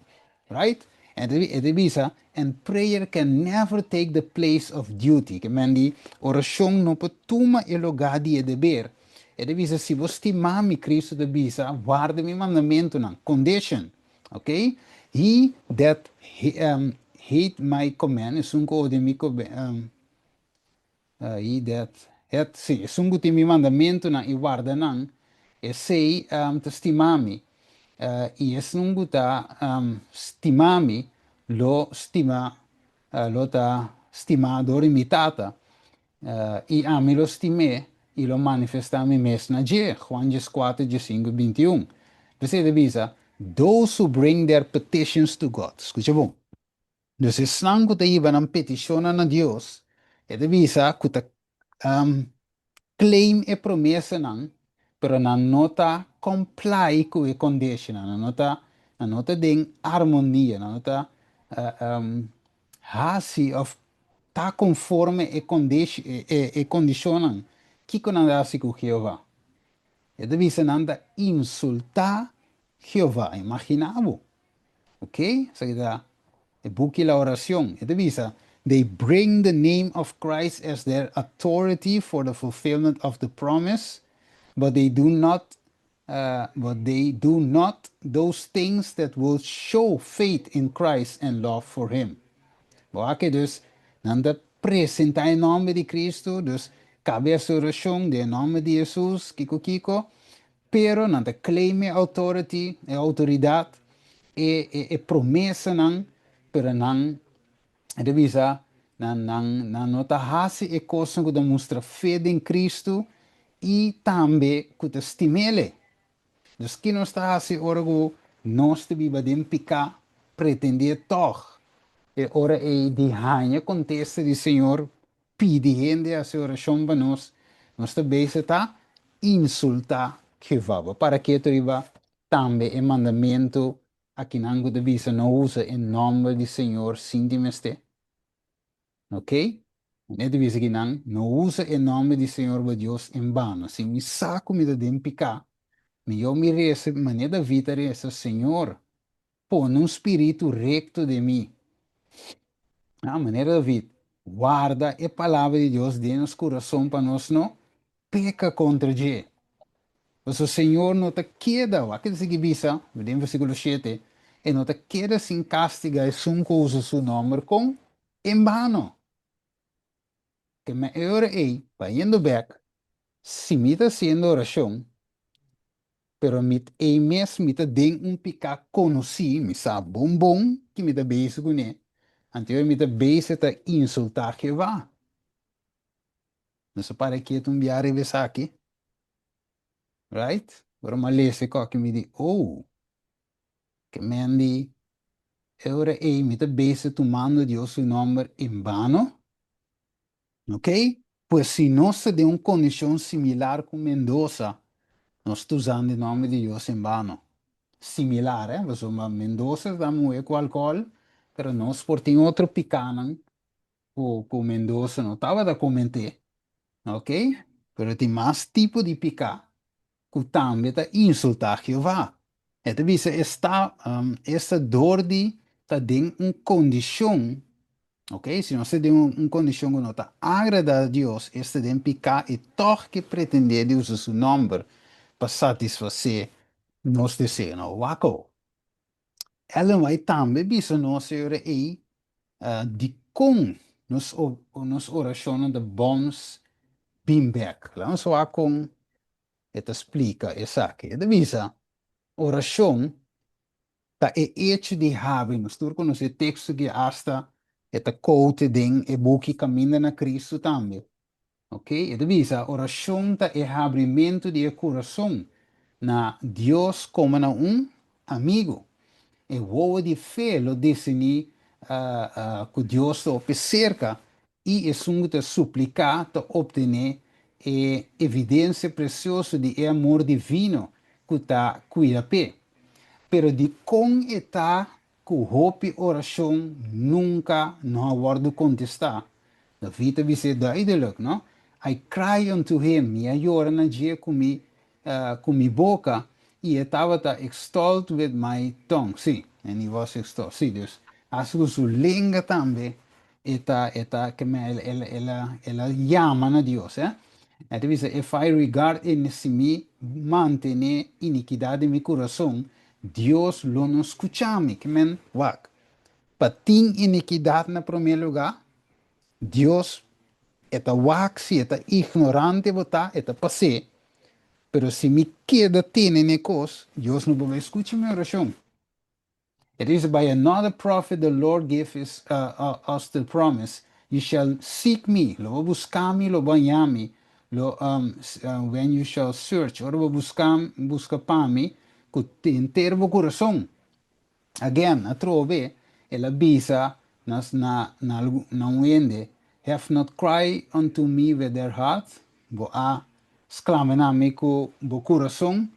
Right? E ta bisa, and prayer can never take the place of duty. Ke men di, orashon no por tuma e lugá di e deber. E ta bisa, si bo stima mi, Kristu ta bisa, warda mi mandamentunan. Condition. Ok? He that hate my command, esun ku odia mi he that het, si, esun ku tin mi mandamentunan i warda nan, esei ta stima mi. I esun ku ta stima mi, lo stima, lo ta stimá dor di mi Tata. I ami lo stim'é i lo manifestá mi mes na dje. Juan 14, 15, 21. P'esei ta bisa, those who bring their petitions to God. Skucha bon. Dus esnan ku ta hiba nan petishonnan na Dios, e ta bisa ku ta claim e promesanan, pero nan no ta comply ku e conditionnan, nan no ta den armonia, nan no ta hasi òf ta konforme e kondishonnan. Kiko nan ta hasi ku Jehová? E ta bisa nan ta insultá Jehová. Imaginá bo. Ok? Esaki ta e buki La Oración. E ta bisa, they bring the name of Christ as their authority for the fulfillment of the promise, but they do not those things that will show faith in Christ and love for him. Bo aki dus, nan ta presentá e nòmber di Kristu, dus kabe orashon den nòmber di Hesus, kiko kiko, pero nan ta claim e authority, e outoridat, e promesanan, pero nan ta bisa, nan no ta hasi e kos ku ta mustra fe den Kristu i tambe ku ta stim'é. Dus ki nos ta hasi ora ku nos ta biba den piká, pretendé tòg, e ora ei di haña kontesta di Señor, pidi hende hasi orashon pa nos, nos ta bezig ta insultá Jehová. Para ketu riba tambe e mandamentu akinan ku ta bisa no usa e nòmber di Señor sin tin mester. Ok? E ta bisa akinan no usa e nòmber di Señor bo Dios en bano. Si mi sa ku mi ta den piká, mihó mi resa, manera David a resa, Señor, pone un spiritu rekto den mi. Ah, manera David, warda e palabra di Dios den nos kurason pa nos no peka kontra dje. Pasobra Señor no ta keda, wak ta sigui bisa, den versíkulo 7, e no ta keda sin kastigá esun ku usa su nòmber kon en bano. Ke men e ora ei, bayendo bèk, si mi ta hasiendo orashon, pero mi ei mes mi ta den un piká konosí, mi sa bon bon ku mi ta bezig kuné, anto mi ta bezig ta insultá Jehová. Nos a para ketu un bia riba esaki. Right? Ora m'a lesa e kos mi di, oh, ke men di, e ora ei mi ta bezig tumando Dios su nòmber en bano. Ok? Pues si nos ta den un kondishon similar ku Mendoza, nos ta usando e nòmber di Dios en bano. Similar, eh? Pasobra Mendoza ta muhé ku alkohòl, pero nos por tin otro pikánan ku Mendoza no tabata kometé, ok? Pero tin mas tipo di piká ku tambe ta insultá Jehová. E ta bisa esta, esta dor di ta den un kondishon, ok, si nos ta den un kondishon ku no ta agradá Dios, esta den piká i tòg ke pretendé di usa su nòmber pa satisfasé nos deseonan. Wak awo. Ellen White tambe bisa nos e ora ei dikon nos nos orashonnan ta bòns bin bèk. Laga nos wak kon e ta splika esaki. E ta bisa, Orashon ta e echo di habri. Nos tur konosé e teksto ki asta e ta koute den e buki Kaminda na Kristu tambe. Ok, e ta bisa, Orashon ta e habrimentu di e kurason na Dios komo na un amigu. E wowo di fe lo disiní ku Dios ta hopi serka i esun ku ta supliká ta optené e evidensia presioso di e amor divino ku ta kuida p'e. Pero dikon e ta ku hopi orashon nunka no a wòrdu kontestá? David ta bis'é duidelik, no? I cry unto him, mi a yora na dje ku mi boka, i e tabata extolled with my tongue. Sí, and he was extolled. Sí, dus hasta ku su lenga tambe e ta, e ta, ke men, el, el, el a, el a yama na Dios, eh. E ta bisa, If I regard in, si mi mantené inikidat den mi kurason, Dios lo no skucha mi. Ke men, wak, pa tin inikidat na promé lugá, Dios e ta wak si e ta ignorante bo ta, e ta pas'é, pero si mi keda tene n'e kos, Dios no por bai skucha mi orashon. It is by another prophet the Lord gave his, us the promise, You shall seek me, lo bo buska mi, lo bo haña mi, lo, when you shall search, ora bo buska, buska pa mi ku henter bo kurason. Again, atrobe, el a bisa na na na na un hende, Have not cry unto me with their heart, bo a sklama na mi ku bo kurason.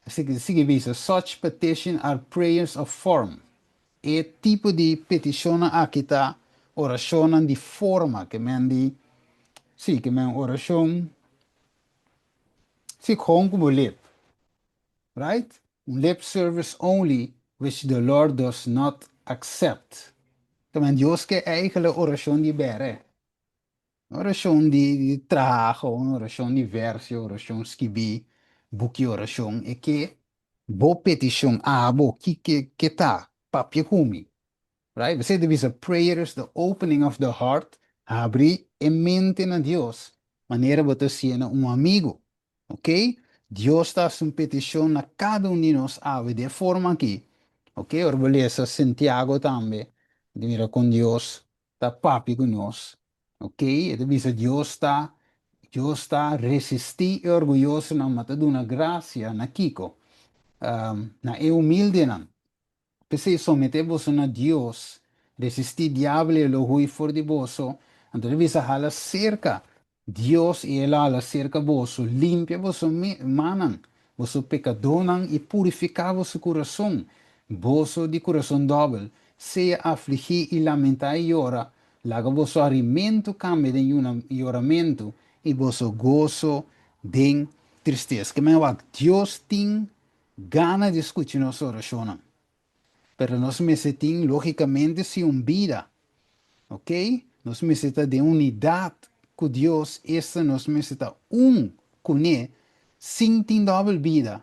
Sigui sigui bisa, Such petition are prayers of form. E tipo di petishonnan aki ta orashonnan di forma, ke men di, sí, ke men orashon, sí, kon ku bo lep. Right? Un lip service only which the Lord does not accept. Tamen Dios ke eigenlijk orashon di bere. Orashon di traha, un orashon di versio, orashon skibí, buki orashon. E ke bo petishon abo ki ke ke ta papia ku mi. Right? P'esei ta bisa prayer is the opening of the heart, habri e mente na Dios, manera bo ta siena un amigu. Ok? Dios ta hasi un petishon na kada un di nos awe di e forma aki. Ok? Ora bo lesa Santiago tambe, bo ta mira kon Dios ta papia ku nos. Ok? E ta bisa Dios ta Dios ta resistí e orguyosonan, ma ta duna grasia na kiko? Na e humildenan. P'esei someté boso na Dios, resistí diabel i e lo hui for di boso. Anto el a bisa, Hala serka Dios i el a hala serka boso. Limpia boso mannan, boso pekadónan, i purifiká boso kurason, boso di kurason dòbel. Sea afligí i lamentá i yora, laga boso harimentu kambia den yoramentu i boso goso den tristesa. Ke men wak, Dios tin gana di skucha nos orashonnan. Pero nos mester tin, lógikamente, si un bida, ok? Nos mester ta den unidat ku Dios, esta nos mester ta un kuné, sin tin dòbel bida,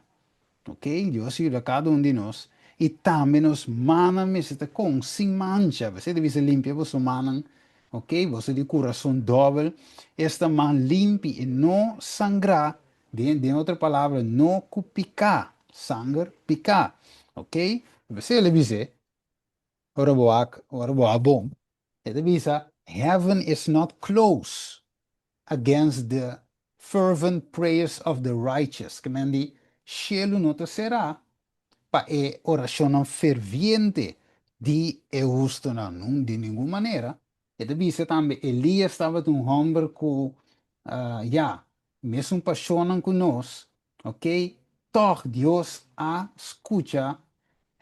ok? Dios yuda kada un di nos. I tambe nos mannan mester ta kon, sin mancha. P'esei ta bisa limpia boso mannan, ok? Boso di kurason dòbel, esta man limpi i no sangrá. Den otro palabra, no ku piká, sanger, piká. Ok? P'esei el a bis'é, ora bo a, ora bo a bon, e ta bisa, Heaven is not close against the fervent prayers of the righteous. Ke men di, shelu no ta será pa e orashonnan ferviente di e hustonan. Nun, di ningun manera. E ta bisa tambe Elias tabata un hòmber ku, ya, mesun pashonnan ku nos, ok, tòg Dios a skucha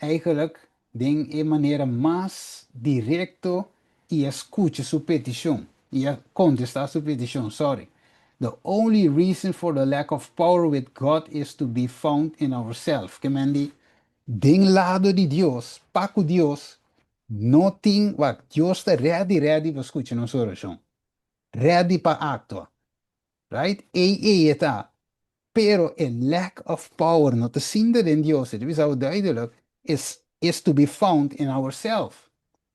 eigenlijk den e manera mas direkto i a skucha su petishon, i a kontestá su petishon, sorry. The only reason for the lack of power with God is to be found in ourselves. Ke men di, den lado di Dios, pa ku Dios, no tin, wak, Dios ta ready ready pa skucha nos orashon. Ready pa aktua. Right? Ei ei e ta. Pero e lack of power no ta sinta den Dios, e ta bisa duidelijk, is to be found in ourselves.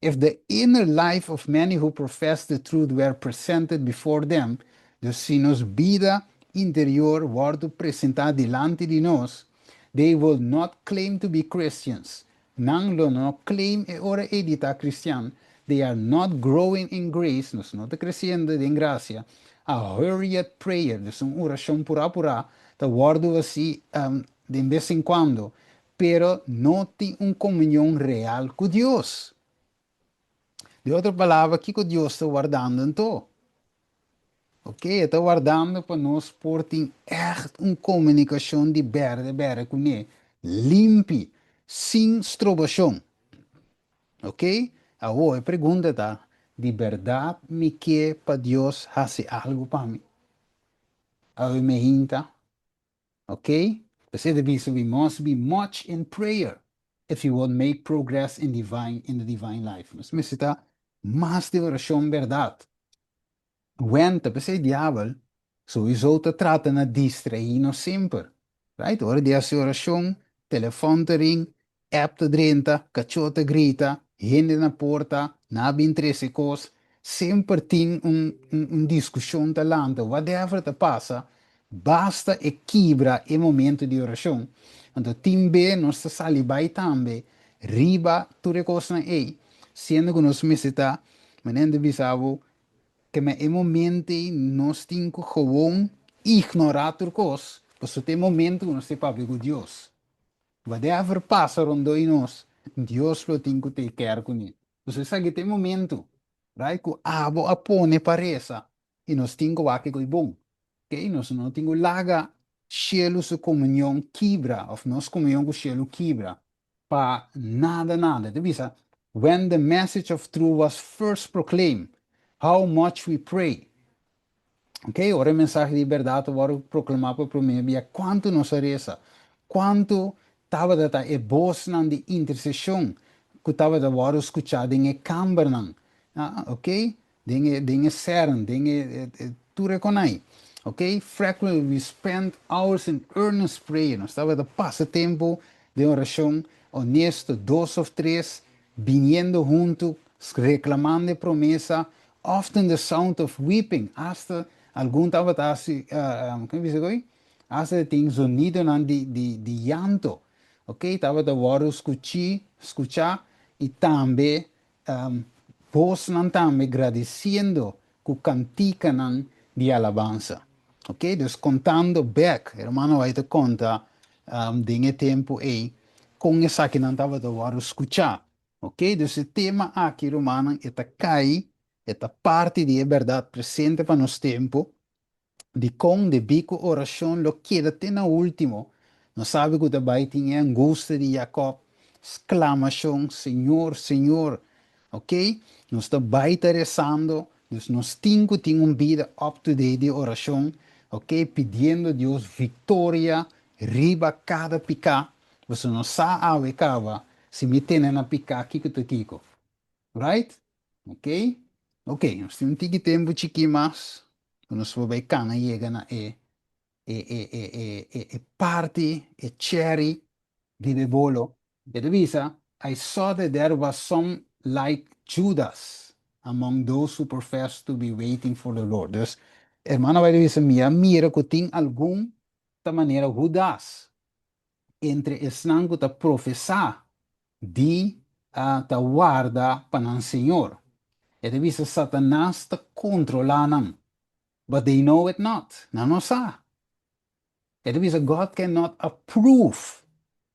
If the inner life of many who profess the truth were presented before them, dus si nos bida interior wòrdu presentá dilanti di nos, they will not claim to be Christians. Nan lo no claim e ora ei di ta kristian. They are not growing in grace, nos no ta kresiendo den grasia. A hurried prayer, dus un orashon purá purá, ta wòrdu hasí den bes en kuando, pero no tin un komunion real ku Dios. Di otro palabra, kiko Dios ta wardando anto? Ok, e ta wardando pa nos por tin ègt un komunikashon di bèrdè bèrdè kuné, limpi, sin strobashon. Ok, awor e pregunta ta, di bèrdat mi ke pa Dios hasi algu pa mi? Awe mi hinta? Ok, p'esei ta bisa we must be much in prayer if you want make progress in divine in the divine life. Nos mester ta mas den orashon bèrdat. Wenta, p'esei diabel souiso ta trata na distraí nos semper. Right? Ora di hasi orashon, telefòn ta ring, app ta drenta, kachó ta grita, hende na porta, nan a bin trese kos. Semper tin un un diskushon ta lanta, whatever ta pasa, basta e kibra e momento di orashon. Anto tin be nos ta sali bai tambe riba tur e kosnan ei, siendo ku nos mester ta, manera nan ta bisa bo, Ke na e momento ei nos tin ku gewoon ignorá tur kos, pasobra ta e momento ku nos ta papia ku Dios. Whatever pasa rondó di nos, Dios lo tin ku take care kuné. Pasobra esaki ta e momento, right, ku abo a pone pa resa i nos tin ku wak kiko i bon. Okay, nos no tin ku laga shelu su komunion kibra òf nos komunion ku shelu kibra pa nada nada. Ta bisa, When the message of truth was first proclaimed, how much we pray. Ok, ora e mensahe di bèrdat a wòrdu proklamá pa promé bia, kuantu nos a resa? Kuantu tabata ta e bosnan di interseshon ku tabata wòrdu skuchá den e kambernan? Ah, ok, Den e den e sèren, den e e tur e konai. Ok, frequently we spend hours in earnest prayer. Nos tabata pasa tempu den orashon honesto, dos of tres biniendo huntu, reklamando e promesa, often the sound of weeping, hasta algun tabata hasi, kon bisa koe? Hasta tin zonidonan di di di yanto, ok, tabata wòrdu skuchí, skuchá i tambe Bosnan tambe gradisiendo ku kantikanan di alabansa. Ok, dus kontando bèk, hermano White ta konta den e tempu ei kon esakinan tabata wòrdu skuchá. Ok, dus e tema aki, rumannan, e ta kai, e ta parti di e bèrdat presente pa nos tempu. Dikon? Debí ku orashon lo keda te na último. Nos sabi ku ta bai tin e angustia di Jakòb, sklamashon, Señor, Señor! Oke, nos ta bai ta resando, dus nos tin ku tin un bida up to date di orashon, oke, pidiendo Dios viktoria riba kada piká, pasobra nos sa awe kaba, si mi tene na piká, kiko ta kiko? Right? Ok? Ok, nos tin un tiki tempu chikí mas ku nos por bai kana yega na e e e e e e e parti, e cherry riba e bolo. E ta bisa, I saw that there was some like Judas among those who profess to be waiting for the Lord. Dus, hermano bai ta bisa, mi a mira ku tin algun ta manera Judas entre esnan ku ta profesá di a ta warda pa nan Señor. E ta bisa Satanas ta kontrolá nan, but they know it not, nan no sa. E ta bisa God cannot approve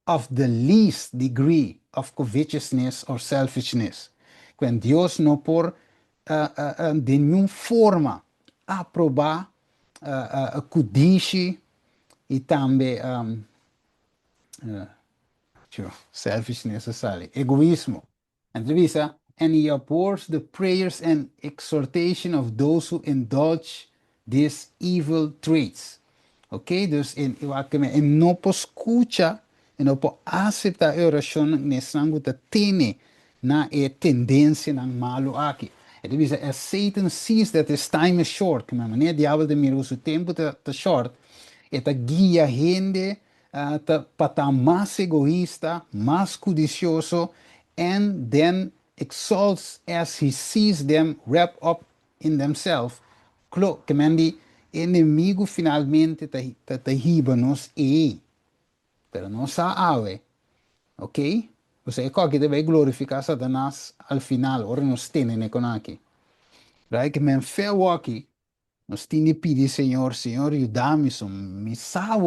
of the least degree of covetousness or selfishness, kuen Dios no por Den ningun forma aprobá kudishi i tambe selfishness a sali, egoismo. Anto bisa, "And he abhors the prayers and exhortation of those who indulge these evil traits." Ok, dus e no por skucha, e no por aseptá e orashon di esnan ku ta tene na e tendensianan malu aki. E bisa, "As Satan sees that his time is short," ku manera diabel ta mira su tempu ta short, e ta guia hende pa ta mas egoista, mas kudisioso, "and then exults as he sees them wrapped up in themselves." Ke men di enemigu finalmente ta hiba nos ei. Pero nos sa awe, ok? Osea, ku ta bai glorifiká Satanas al final, ora nos tene ne aki. Right? Ke men fe aki, nos tin di pidi Señor, "Señor, yuda mi, so mi sa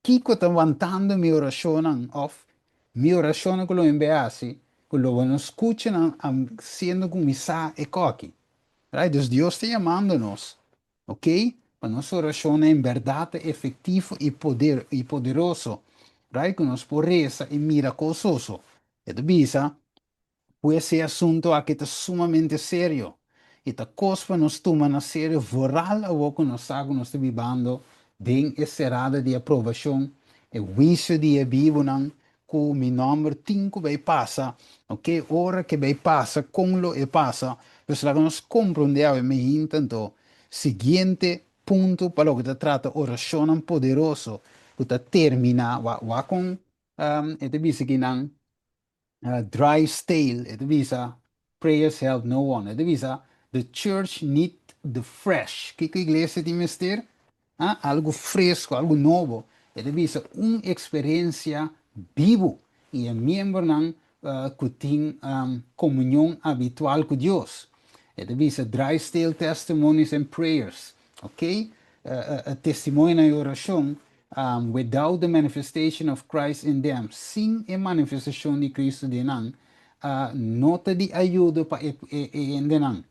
kiko ta wantando mi orashon òf mi orashon ku lo hasi, ku lo no skucha siendo ku mi sa e kos aki." Right? Dus Dios ta yamando nos, ok? Pa nos orashon en berdat efektivo i poderoso. Right? Ku nos por resa i mira kos. E ta bisa, pues e asuntu aki ta sumamente serio. I ta kos pa nos tuma na serio, vooral awor ku nos sa ku nos ta bibando den e serada di aprobashon, e huisio di e bibunan, ku mi nòmber tin ku bai pasa, ok? Ora ku bai pasa, kon lo e pasa, pues laga nos komprondé mi anto siguiente punto pa loke ta trata orashon poderoso, ku ta terminá, wa ku e ta bisa ku nan dry, stale, e ta bisa prayers help no one. E ta bisa the church need the fresh. Kiko iglesia tin mester? Ah, algu fresku, algu nobo. E ta bisa un eksperensia bibu i e miembronan ku tin komunion habitual ku Dios. E ta bisa dry, stale testimonies and prayers. Ok? Testimonio i orashon without the manifestation of Christ in them, sin e manifestashon di Kristu den nan, no ta di ayudo pa e hendenan.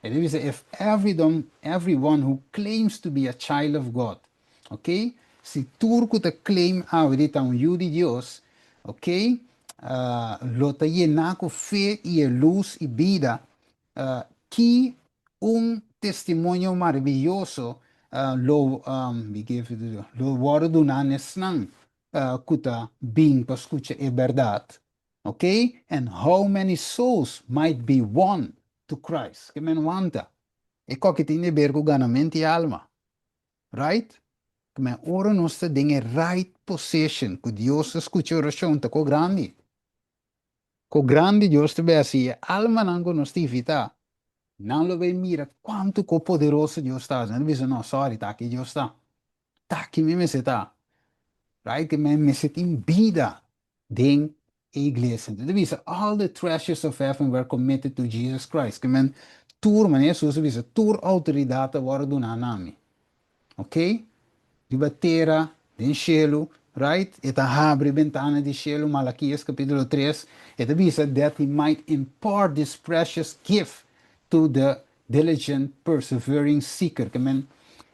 E ta bisa, if everyone who claims to be a child of God, ok? Si tur ku ta claim di ta un yu di Dios, ok? Lo ta yená ku fe i lus i bida, ki un testimonio maravioso lo wòrdu duná na esnan ku ta bin pa skucha e berdat. Ok? And how many souls might be won to Christ? Ke men wanta. E kos tin di ber ku ganamentu di alma. Right? Ke men ora nos ta den right position, ku Dios ta skucha orashon, ta kos grandi. Kos grandi Dios ta bin asina, almanan ku nos ta invitá. Nan lo bai mira kuantu kos poderoso Dios ta. Nan bisa, "No, sorry, ta aki Dios ta. Ta aki mi ta." Right? Ke men mester tin bida den iglesia. Anto, bisa, all the treasures of heaven were committed to Jesus Christ. Ke men tur manera Jesus bisa, "Tur outoridat a wòrdu duná na mi." Ok? Riba tera, den shelu, right? E ta habri bentana di shelu, Malakias kapítulo 3. E ta bisa that he might impart this precious gift to the diligent, persevering seeker. Ke men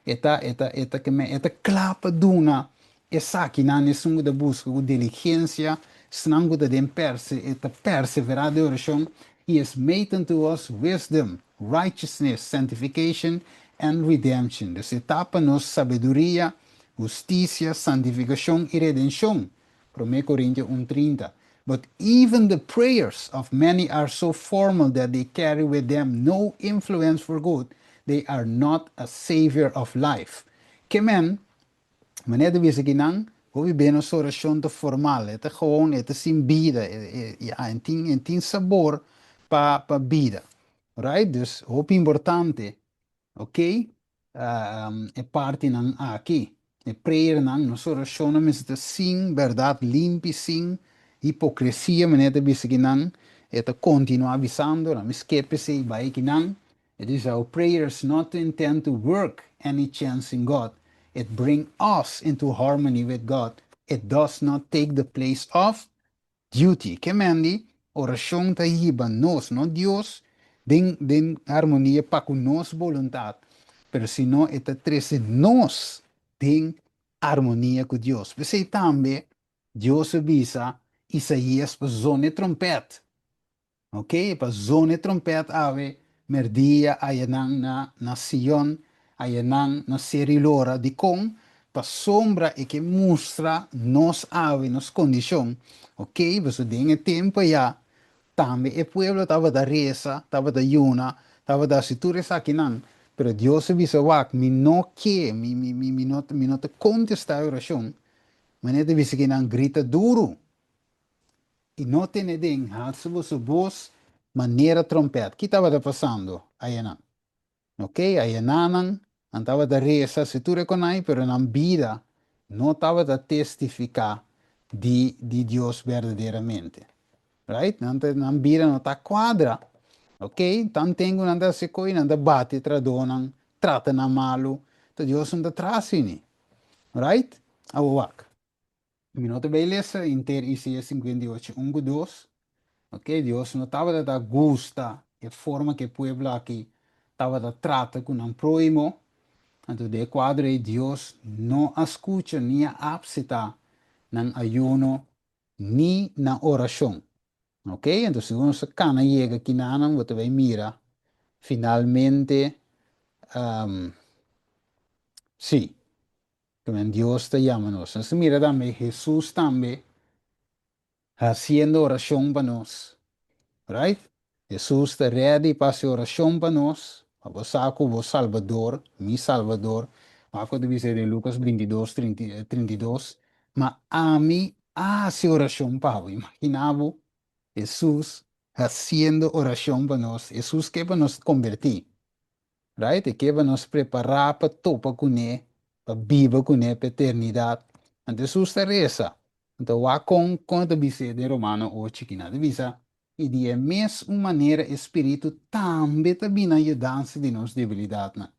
e ta ke men e ta kla pa duna esakinan esun ku ta buska ku diligensia, esnan ku ta den e ta perseverá den orashon. He has made unto us wisdom, righteousness, sanctification, and redemption. Dus e ta pa nos sabiduria, hustisia, santifikashon i redenshon. 1 Korintionan 1:30. But even the prayers of many are so formal that they carry with them no influence for good. They are not a savior of life. Ke men, manera di bisa akinan, hopi be nos orashon ta formal, e ta gewoon, e ta sin bida, ja, e tin sabor pa bida. Right? Dus, hopi importante, ok? E partinan aki. E prayernan, nos orashon mester ta sin berdat limpi, sin hipokresia, manera ta bisa akinan, e ta kontinuá bisando, no skip esei bai akinan. It is our prayers not to intend to work any chance in God. It bring us into harmony with God. It does not take the place of duty. Ke men di, orashon ta hiba nos, no Dios, den harmonia pa ku nos boluntat, pero sino e ta trese nos den armonia ku Dios. P'esei tambe Dios a bisa Isaías pa zona e trompèt. Ok, pa zona e trompèt awe mèrdia ayanan na Sion, ayanan na Seri Lora. Dikon? Pasobra e ke mustra nos awe nos kondishon. Ok, pasobra den e tempu ayá tambe e pueblo tabata resa, tabata yuna, tabata hasi tur esakinan, pero Dios a bisa, Wak, mi no ke, mi mi mi mi no mi no ta kontestá e orashon. Manera ta bisa ki nan grita duru i no tene den halsa boso bos manera trompèt. Ki tabata pasando ayanan? Ok, ayananan nan tabata resa si tur e konai, pero nan bida no tabata testifiká di di Dios berdaderamente. Right? Nan ta nan bida no ta kuadra. Ok, tanten ku nan ta hasi koi, nan ta bati tradonan, trata nan malu, ta Dios no ta traha asini. Right? Awor wak. Mi no ta bay lesa inter Isaías 58, 1 ku 2. Ok, Dios no tabata ta gusta e forma ku e pueblo aki tabata trata ku nan próhimo. Anto den e kuadro ei Dios no a skucha ni a apseta nan ayuno ni nan orashon. Ok, anto segun nos ta kana yega kinanan bo ta bay mira finalmente, sí, Kimen Dios ta yama nos. Nos ta mira tambe Hesus tambe hasiendo orashon pa nos. Right? Hesus ta ready pa hasi orashon pa nos, pa bo sa ku bo Salbador, mi Salbador, wak ku ta bisa den Lukas 22, 32, ma ami a hasi orashon pa bo. Imagina bo Hesus hasiendo orashon pa nos. Hesus ke pa nos kombertí. Right? E ke pa nos prepará pa topa kuné, pa biba kuné pa eternidat. Anto Hesus ta resa. Anto wak kon kon e ta bis'é den Romano ocho kina. Ta bisa, I di e mes un manera e Spiritu tambe ta bini na yudansa di nos debilidatnan.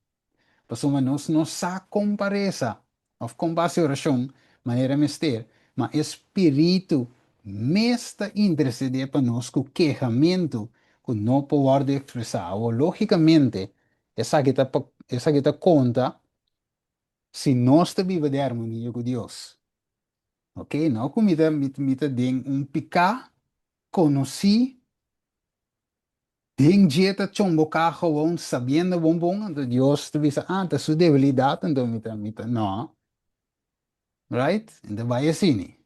Pasobra nos no sa kon pa resa òf kon pa hasi orashon manera mester, ma e Spiritu mes ta intersedé pa nos ku kehamentu ku no por wòrdu ekspresá. Awor, lógikamente, esaki ta esaki ta konta si nos ta biba den armonia ku Dios. Oke, no ku mi ta mi ta den un piká konosí. Den dje ta chomboká gewoon sabiendo bon bon, anto Dios ta bisa, ah, ta su debilidat, anto mi ta, mi ta, no. Right? En ta bai asini.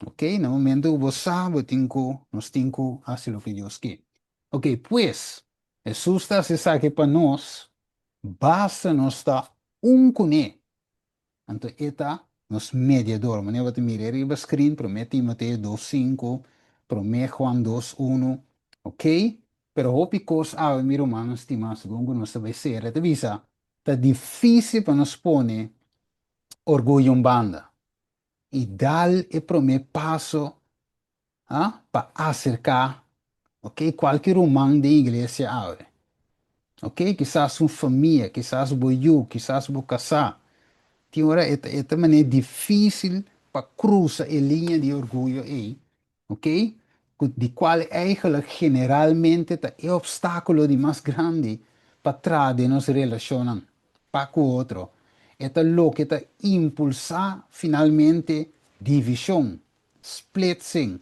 Ok, na momento ku bo sa, bo tin ku, nos tin ku hasi loke Dios ke. Ok, pues, Hesus ta hasi esaki pa nos, basta nos ta un kuné. Anto e ta nos mediador. Manera bo ta mira e riba screen, Promé Timoteo 2:5, Promé Juan 2:1. Ok? Pero hopi kos awe, mi rumannan stimá, segun ku nos ta bai sera, e ta bisa, ta difísil pa nos pone orguyo un banda i dal e promé paso Ha? Pa aserká, ok, kualke ruman den iglesia awe. Ok, kisas un famia, kisas bo yu, kisas bo kasá. Tin ora e ta, e ta manera difísil pa krusa e liña di orguyo ei, ok, ku di kual eigenlijk generalmente ta e opstákulo di mas grandi pa traha den nos relashonnan pa ku otro. E ta loke ta impulsá finalmente divishon, Splitsing,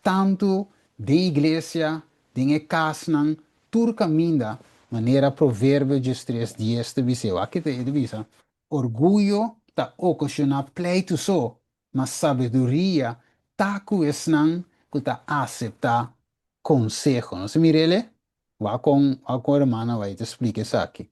tantu den iglesia, den e kasnan, tur kaminda, manera Proverbio 13 dies ta bis'é. Wak ki e ta bisa, Orguyo ta okashoná pleitu so, ma sabiduria ta ku esnan ku ta aseptá konseho. Nos a mir'el e? Wak kon, wak kon hermana White ta splika esaki.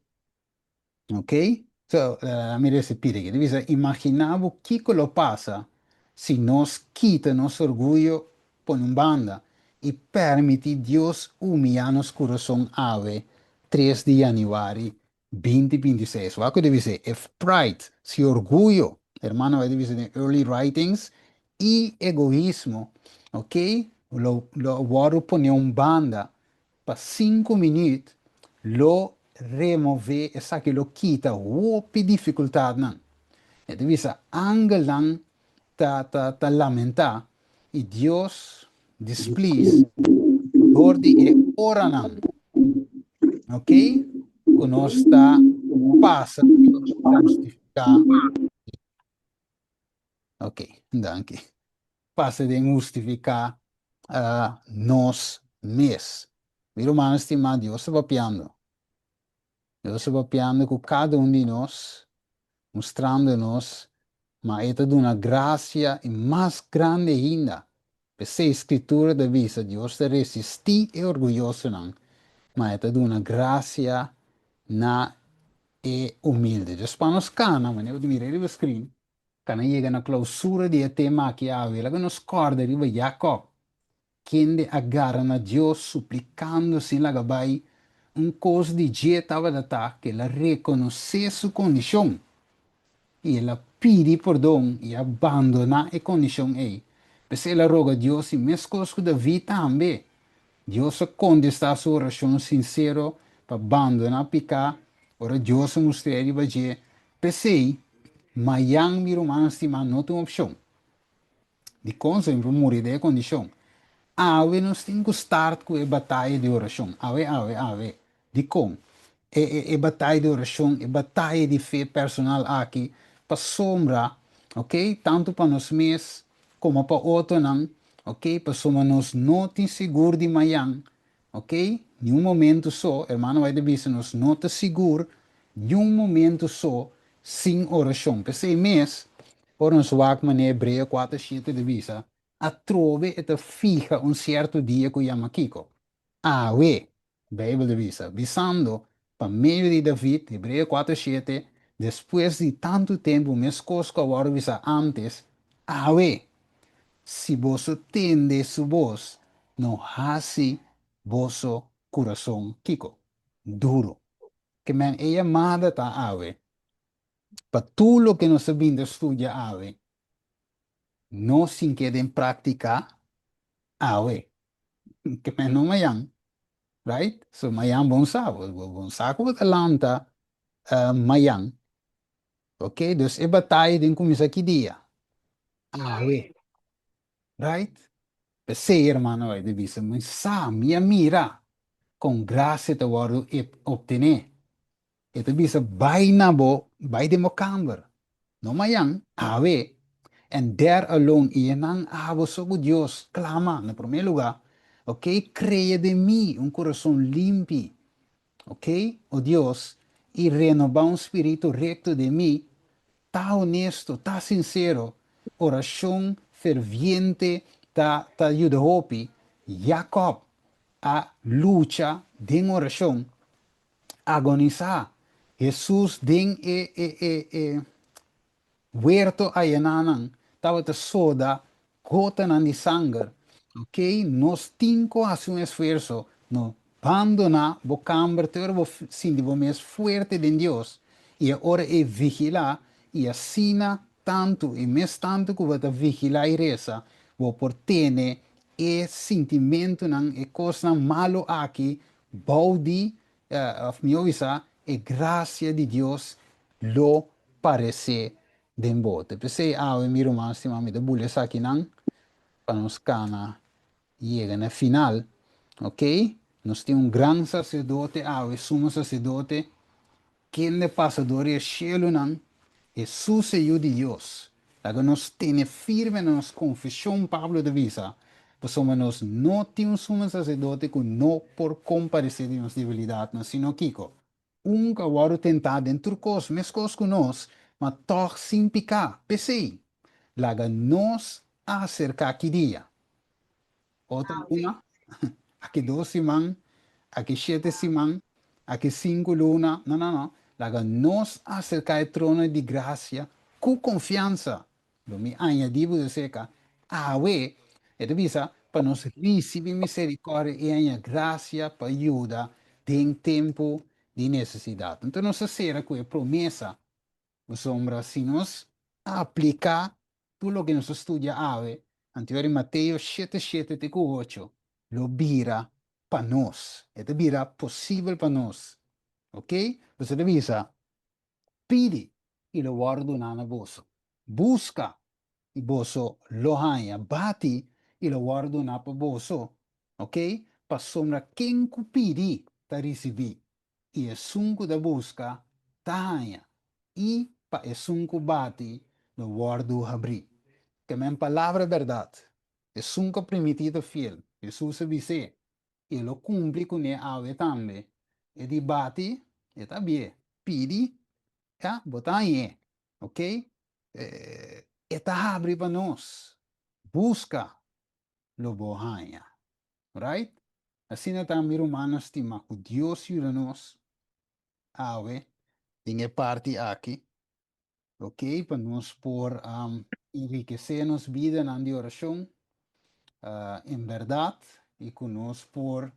Ok? So, mi reci pidi aki. Ta bisa, imagina bo kico lo pasa si nos kita nos orguyo pone un banda y permiti Dios humiya nos curason awe, 3 di januari 2026. Wak cu ta bisa, if pride, si orguyo, hermano bai ta bisa den Early Writings, y egoismo, ok, lo, lo wordo pone un banda Pa sinku minuut lo remove esaki lo kita hopi dificultadnan. E ta bisa angelnan ta ta ta lamenta y Dios displease dor di e oranan. Ok? Ku nos ta pasa hustifiká. Ok, danki. Pasa den hustifiká nos mes. Mi rumannan stimá, Dios ta papiando. Dios ta papiando ku kada un di nos, mustrando nos ma e ta duna grasia i mas grandi ainda. P'esei Skritura ta bisa, Dios ta resistí e orguyosonan, ma e ta duna grasia na e humilde. Djis pa nos kana, manera bo ta mira riba screen, kana yega na klausura di e tema aki awe, laga nos kòrda riba Jakòb, Kende a gara na Dios suplikando sin laga bai, un kos di dje tabata ta ku el a rekonosé su kondishon i el a pidi pordon i a bandoná e kondishon ei. P'esei el a roga Dios i meskos ku David tambe, Dios a kontestá su orashon sinsero pa bandoná piká ora Dios a mustr'é riba dje. P'esei, mayan mi rumannan stimá no ta un opshon. Dikon so por muri den e kondishon? Awe nos tin ku start ku e bataya di orashon. Awe, awe, awe. Dikon? E, e, e bataya di orashon, e bataya di fe personal aki, pasobra, ok, tantu pa nos mes komo pa otronan, ok, pasobra nos no tin sigur di mayan, ok, niun momento so, hermano White a bisa nos no ta sigur niun momento so sin orashon. P'esei mes, ora nos wak manera Hebreo 4:7 ta bisa, atrobe e ta fiha un sierto dia ku yama kiko? Awe, Beibel ta bisa, bisando pa medio di David, Hebreo 4:7, despues di tantu tempu meskos ku a wòrdu bisá ántes, awe, si boso tende su bos, no hasi boso kurason kiko? Duru. Ke men e yamada ta awe pa tur loke nos a bin ta studia awe, nos tin ke den praktika awe. Ke men no mayan, right? So mayan bon sa, bo bon sa ku bo ta lanta mayan. Ok, dus e bataya den kuminsá ki dia? Awe. Right? P'esei, hermano, e ta bisa, Mi sa, mi a mira kon grasia ta wòrdu optené. E ta bisa, Bai na bo, bai den bo kamber. No mayan, awe. And there alone, i e nan abo so ku Dios, klama, na promé lugá, ok, krea den mi un kurason limpi, ok, o Dios, i renobá un spiritu rekto den mi, Ta honesto, ta sincero, oracion ferviente ta ta yuda hopi. Jacob a lucha den oracion, agonisa. Jesus den e e e e Huerto ayenanan tabata soda gotanan di sanger. Ok, nos tin ku hasi un esfuerso, no bandoná bo kamber te ora bo sinti bo mes fuerte den Dios, i e ora ei vigilá, i asina tantu i mes tantu ku bo ta vigilá i resa, bo por tene e sintimentunan, e kosnan malu aki bou di Òf mihó bisa, e grasia di Dios lo paresé den bo. Ta p'esei awe, mi ruman stimá, mi ta bula esakinan pa nos kana yega na final. Oke? Nos tin un gran saserdote awe, sumo saserdote, kende pasa dor di e shelunan, Hesus e Yu di Dios. Laga nos tene firme na nos konfeshon, Pablo ta bisa, pasobra nos no tin un sumo saserdote ku no por komparesé di nos debilidatnan, sino kiko? Un ku a wòrdu tentá den tur kos meskos ku nos, ma tòg sin piká. P'esei, laga nos aserká ki dia? Otro luna, aki dos siman, aki shete siman, aki sinku luna. No, no, no. Laga nos aserká e trono di grasia ku konfiansa. Lo mi añadí bo deseka, awe, e ta bisa, pa nos risibí miserikòrdia i haña grasia pa yuda den tempu di nesesidat. Anto nos ta sera ku e promesa, pasobra si nos apliká Tur loke nos a studia awe, anterior di Mateo shete shete te ku ocho, lo bira pa nos. E ta bira posibel pa nos. Ok? Boso ta bisa, Pidi, i lo wòrdu duná na boso. Buska, i boso lo haña. Bati, i lo wòrdu duná pa boso. Ok? Pasobra ken ku pidi ta risibí. I esun ku ta buska, ta haña, i pa esun ku bati, lo wòrdu habrí. Ke men palabra bèrdat. Esun ku a primintí ta fiel. Hesus a bis'é, i e lo kumpli kuné awe tambe. E di bati, e ta habié. Pidi, ya, bo ta hañ'é. Ok? E ta habri pa nos. Buska, lo bo haña. Right? Asina ta, mi rumannan stimá, ku Dios yuda nos awe den e parti aki, ok, pa nos por enrikesé nos bidanan di orashon en bèrdat i ku nos por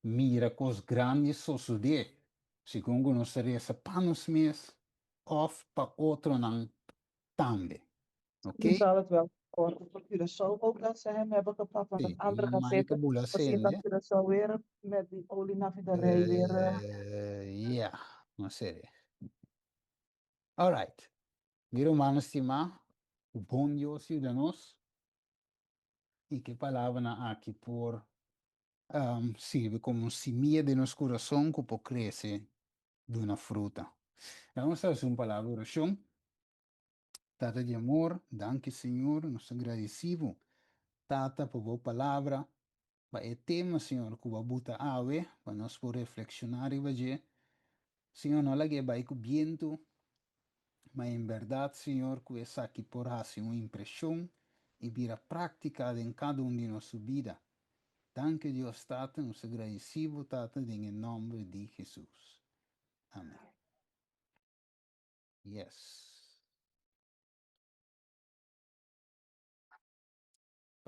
mira kos grandi sosodé segun ku nos ta resa pa nos mes òf pa otronan tambe. Ok? Dan zal het wel voor voor Curaçao ook dat ze hem hebben gepakt, want Sí, het andere Mike gazette bula was in dat sende. Curaçao weer met die olienaffinerij weer. Ja, no sere. Alright. Mi rumannan stimá, ku bon Dios yuda nos i ku e palabranan aki por sirbi komo un simia den nos kurason ku por krese duna fruta. Laga nos hasi un palabra di orashon. Tata di amor, danki Señor, nos ta gradisí bo, Tata, pa bo palabra, pa e tema, Señor, ku bo a buta awe, pa nos por reflekshoná riba dje. Señor, no lag'é bai ku bientu, ma en bèrdat, Señor, ku esaki por hasi un impreshon i bira práktika den kada un di nos su bida. Danki Dios Tata, nos ta gradisí bo, Tata, den e nòmber di Hesus. Amèn. Yes.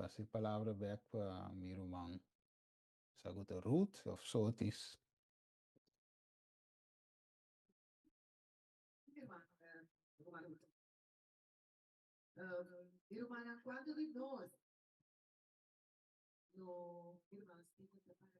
Pasa e palabra bek pa mi ruman. Sa ku ta Ruth of Sotis. Mi rumannan, kuantu di nos no, mi ruman Steven ta para.